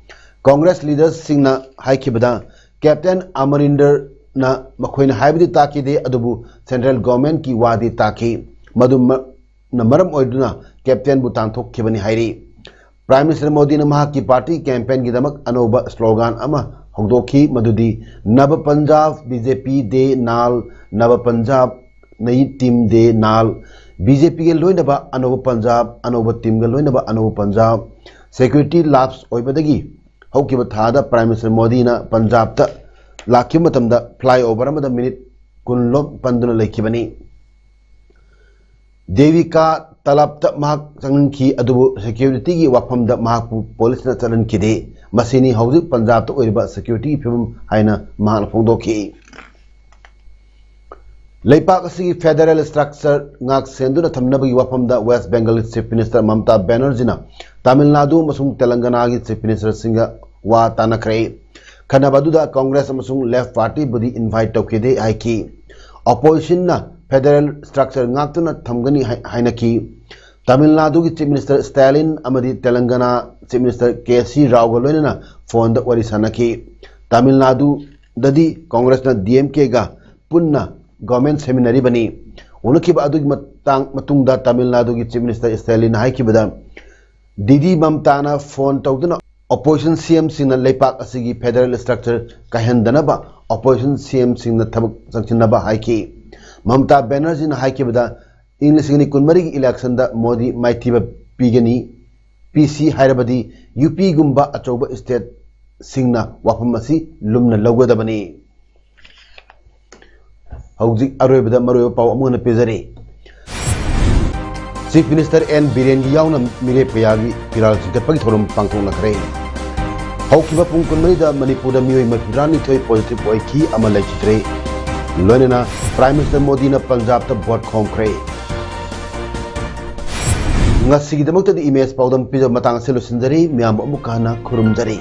Congress leaders ꯁꯤꯡꯅ ꯍꯥꯏꯈꯤꯕꯗ, Captain ꯑꯃꯔꯤꯟꯗꯔꯅ ꯃꯈꯣꯏꯅ ꯍꯥꯏꯕꯗꯤ ꯇꯥꯈꯤꯗꯦ, ꯑꯗꯨꯕꯨ central government ꯀꯤ ꯋꯥꯗꯤ ꯇꯥꯈꯤ꯫ ꯃꯗꯨ ꯃ-, ꯅ ꯃꯔꯝ ꯑꯣꯏꯗꯨꯅ Captain ꯕꯨ ꯇꯥꯟꯊꯣꯛꯈꯤꯕꯅꯤ ꯍꯥꯏꯔꯤ꯫ Prime Minister ꯃꯣꯗꯤꯅ ꯃꯍꯥꯛꯀꯤ party campaign ꯒꯤꯗꯃꯛ ꯑꯅꯧꯕ slogan ꯑꯃ ꯍꯧꯗꯣꯛꯈꯤ, ꯃꯗꯨꯗꯤ "ꯅꯕ ꯄꯟꯖꯥꯕ ꯕꯤ ꯖꯦ ꯄꯤ ꯗꯦ ꯅꯥꯜ, ꯅꯕ ꯄꯟꯖꯥꯕ ꯅꯌꯤ ꯇꯤꯝ ꯗꯦ ꯅꯥꯜ, ꯕꯤ ꯖꯦ ꯄꯤꯒ ꯂꯣꯏꯅꯕ ꯑꯅꯧꯕ ꯄꯟꯖꯥꯕ, ꯑꯅꯧꯕ ꯇꯤꯝꯒ ꯂꯣꯏꯅꯕ ꯑꯅꯧꯕ ꯄꯟꯖꯥꯕ꯫ ꯁꯦꯀ꯭ꯌꯨꯔꯤꯇꯤ ꯂꯥꯞꯁ ꯑꯣꯏꯕꯗꯒꯤ ꯍꯧꯈꯤꯕ ꯊꯥꯗ ꯄ꯭ꯔꯥꯏꯝ ꯃꯤꯅꯤꯁꯇꯔ ꯃꯣꯗꯤꯅ ꯄꯟꯖꯥꯕꯇ ꯂꯥꯛꯈꯤꯕ ꯃꯇꯝꯗ ꯐ꯭ꯂꯥꯏ ꯑꯣꯚꯔ ꯑꯃꯗ ꯃꯤꯅꯤꯠ ꯀꯨꯟ ꯂꯣꯝ ꯄꯟꯗꯨꯅ ꯂꯩꯈꯤꯕꯅꯤ꯫ ꯗꯦꯕꯤꯀꯥ ꯇꯂꯥꯞꯇ ꯃꯍꯥꯛ ꯆꯪꯍꯟꯈꯤ, ꯑꯗꯨꯕꯨ ꯁꯦꯀ꯭ꯌꯨꯔꯤꯇꯤꯒꯤ ꯋꯥꯐꯝꯗ ꯃꯍꯥꯛꯄꯨ ꯄꯨꯂꯤꯁꯅ ꯆꯠꯍꯟꯈꯤꯗꯦ꯫ ꯃꯁꯤꯅꯤ ꯍꯧꯖꯤꯛ ꯄꯟꯖꯥꯕꯇ ꯑꯣꯏꯔꯤꯕ ꯁꯦꯀ꯭ꯌꯨꯔꯤꯇꯤꯒꯤ ꯐꯤꯕꯝ ꯍꯥꯏꯅ ꯃꯍꯥꯛꯅ ꯐꯣꯡꯗꯣꯛꯈꯤ꯫ ꯂꯩꯄꯥꯛ ꯑꯁꯤꯒꯤ ꯐꯦꯗꯔꯦꯜ ꯁ꯭ꯇ꯭ꯔꯛꯆꯔ ꯉꯥꯛ ꯁꯦꯟꯗꯨꯅ ꯊꯝꯅꯕꯒꯤ ꯋꯥꯐꯝꯗ ꯋꯦꯁ꯭ꯠ ꯕꯦꯡꯒꯜꯒꯤ ꯆꯤꯐ ꯃꯤꯅꯤꯁꯇꯔ ꯃꯃꯇꯥ ꯕꯦꯅꯔꯖꯤꯅ ꯇꯥꯃꯤꯜ ꯅꯥꯗꯨ ꯑꯃꯁꯨꯡ ꯇꯦꯂꯪꯒꯅꯥꯒꯤ ꯆꯤꯐ ꯃꯤꯅꯤꯁꯇꯔꯁꯤꯡꯒ ꯋꯥ ꯇꯥꯅꯈ꯭ꯔꯦ꯫ ꯈꯟꯅꯕ ꯑꯗꯨꯗ ꯀꯪꯒ꯭ꯔꯦꯁ ꯑꯃꯁꯨꯡ ꯂꯦꯐ꯭ꯠ ꯄꯥꯔꯇꯤꯕꯨꯗꯤ ꯏꯟꯚꯥꯏꯠ ꯇꯧꯈꯤꯗꯦ ꯍꯥꯏꯈꯤ꯫ ꯑꯣꯄꯣꯖꯤꯁꯟꯅ ꯐꯦꯗꯔꯦꯜ ꯁ꯭ꯇ꯭ꯔꯛꯆꯔ ꯉꯥꯛꯇꯨꯅ ꯊꯝꯒꯅꯤ ꯍꯥꯏ-, ꯍꯥꯏꯅꯈꯤ꯫ ꯇꯥꯃꯤꯜ ꯅꯥꯗꯨꯒꯤ ꯆꯤꯐ ꯃꯤꯅꯤꯁꯇꯔ ꯁ꯭ꯇꯥꯂꯤꯟ ꯑꯃꯗꯤ ꯇꯦꯂꯪꯒꯅꯥ ꯆꯤꯐ ꯃꯤꯅꯤꯁꯇꯔ ꯀꯦ ꯁꯤ ꯔꯥꯎꯒ ꯂꯣꯏꯅꯅ ꯐꯣꯟꯗ ꯋꯥꯔꯤ ꯁꯥꯟꯅꯈꯤ꯫ ꯇꯥꯃꯤꯜ ꯅꯥꯗꯨꯗꯗꯤ ꯀꯪꯒ꯭ꯔꯦꯁꯅ ꯗꯤ ꯑꯦꯝ ꯀꯦꯒ ꯄꯨꯟꯅ ꯒꯚꯔꯟꯃꯦꯟꯠ ꯁꯦꯝꯃꯤꯟꯅꯔꯤꯕꯅꯤ꯫ ꯎꯅꯈꯤꯕ ꯑꯗꯨꯒꯤ ꯃꯇꯥꯡ, ꯃꯇꯨꯡꯗ ꯇꯥꯃꯤꯜ ꯅꯥꯗꯨꯒꯤ ꯆꯤꯐ ꯃꯤꯅꯤꯁꯇꯔ ꯁ꯭ꯇꯥꯂꯤꯟꯅ ꯍꯥꯏꯈꯤꯕꯗ, ꯗꯤꯗꯤ ꯃꯝꯇꯥꯅ ꯐꯣꯟ ꯇꯧꯗꯨꯅ ꯑꯣꯄꯣꯖꯤꯁꯟ ꯁꯤ ꯑꯦꯝꯁꯤꯡꯅ ꯂꯩꯄꯥꯛ ꯑꯁꯤꯒꯤ ꯐꯦꯗꯔꯦꯜ ꯁ꯭ꯇ꯭ꯔꯛꯆꯔ ꯀꯥꯏꯍꯟꯗꯅꯕ ꯑꯣꯄꯣꯖꯤꯁꯟ ꯁꯤ ꯑꯦꯝꯁꯤꯡꯅ ꯊꯕꯛ ꯆꯪꯁꯤꯟꯅꯕ ꯍꯥꯏꯈꯤ꯫ ꯃꯃꯇꯥ ꯕꯦꯅꯔꯖꯤꯅ ꯍꯥꯏꯈꯤꯕꯗ, ꯏꯪ ꯂꯤꯁꯤꯡ ꯑꯅꯤ ꯀꯨꯟꯃꯔꯤꯒꯤ ꯏꯂꯦꯛꯁꯟꯗ ꯃꯣꯗꯤ ꯃꯥꯏꯊꯤꯕ ꯄꯤꯒꯅꯤ, ꯄꯤꯁꯤ ꯍꯥꯏꯔꯕꯗꯤ ꯌꯨ ꯄꯤꯒꯨꯝꯕ ꯑꯆꯧꯕ ꯁ꯭ꯇꯦꯠꯁꯤꯡꯅ ꯋꯥꯐꯝ ꯑꯁꯤ ꯂꯨꯝꯅ ꯂꯧꯒꯗꯕꯅꯤ꯫ ꯍꯧꯖꯤꯛ ꯑꯔꯣꯏꯕꯗ ꯃꯔꯨꯑꯣꯏꯕ ꯄꯥꯎ ꯑꯃꯨꯛ ꯍꯟꯅ ꯄꯤꯖꯔꯤ꯫ ꯆꯤꯐ ꯃꯤꯅꯤꯁꯇꯔ ꯑꯦꯟ ꯕꯤꯔꯦꯟꯒꯤ ꯌꯥꯎꯅ ꯃꯤꯔꯦꯞ ꯀꯌꯥꯒꯤ ꯐꯤꯔꯥꯜ ꯆꯤꯡꯈꯠꯄꯒꯤ ꯊꯧꯔꯝ ꯄꯥꯡꯊꯣꯛꯅꯈ꯭ꯔꯦ꯫ ꯍꯧꯈꯤꯕ ꯄꯨꯡ ꯀꯨꯟꯃꯔꯤꯗ ꯃꯅꯤꯄꯨꯔꯗ ꯃꯤꯑꯣꯏ ꯃꯔꯤꯐꯨꯇꯔꯥꯅꯤꯊꯣꯏ ꯄꯣꯖꯤꯇꯤꯚ ꯑꯣꯏꯈꯤ, ꯑꯃ ꯂꯩꯈꯤꯗ꯭ꯔꯦ꯫ ꯂꯣꯏꯅꯅ ꯄ꯭ꯔꯥꯏꯝ ꯃꯤꯅꯤꯁꯇꯔ ꯃꯣꯗꯤꯅ ꯄꯟꯖꯥꯕꯇ ꯚꯣꯠ ꯈꯣꯝꯈ꯭ꯔꯦ꯫ ꯉꯁꯤꯒꯤꯗꯃꯛꯇꯗꯤ ꯏꯃꯦꯖ ꯄꯥꯎꯗꯝ ꯄꯤꯖꯕ ꯃꯇꯥꯡ ꯑꯁꯤ ꯂꯣꯏꯁꯤꯟꯖꯔꯤ꯫ ꯃꯤꯌꯥꯝꯕꯨ ꯑꯃꯨꯛꯀ ꯍꯟꯅ ꯈꯨꯔꯨꯝꯖꯔꯤ꯫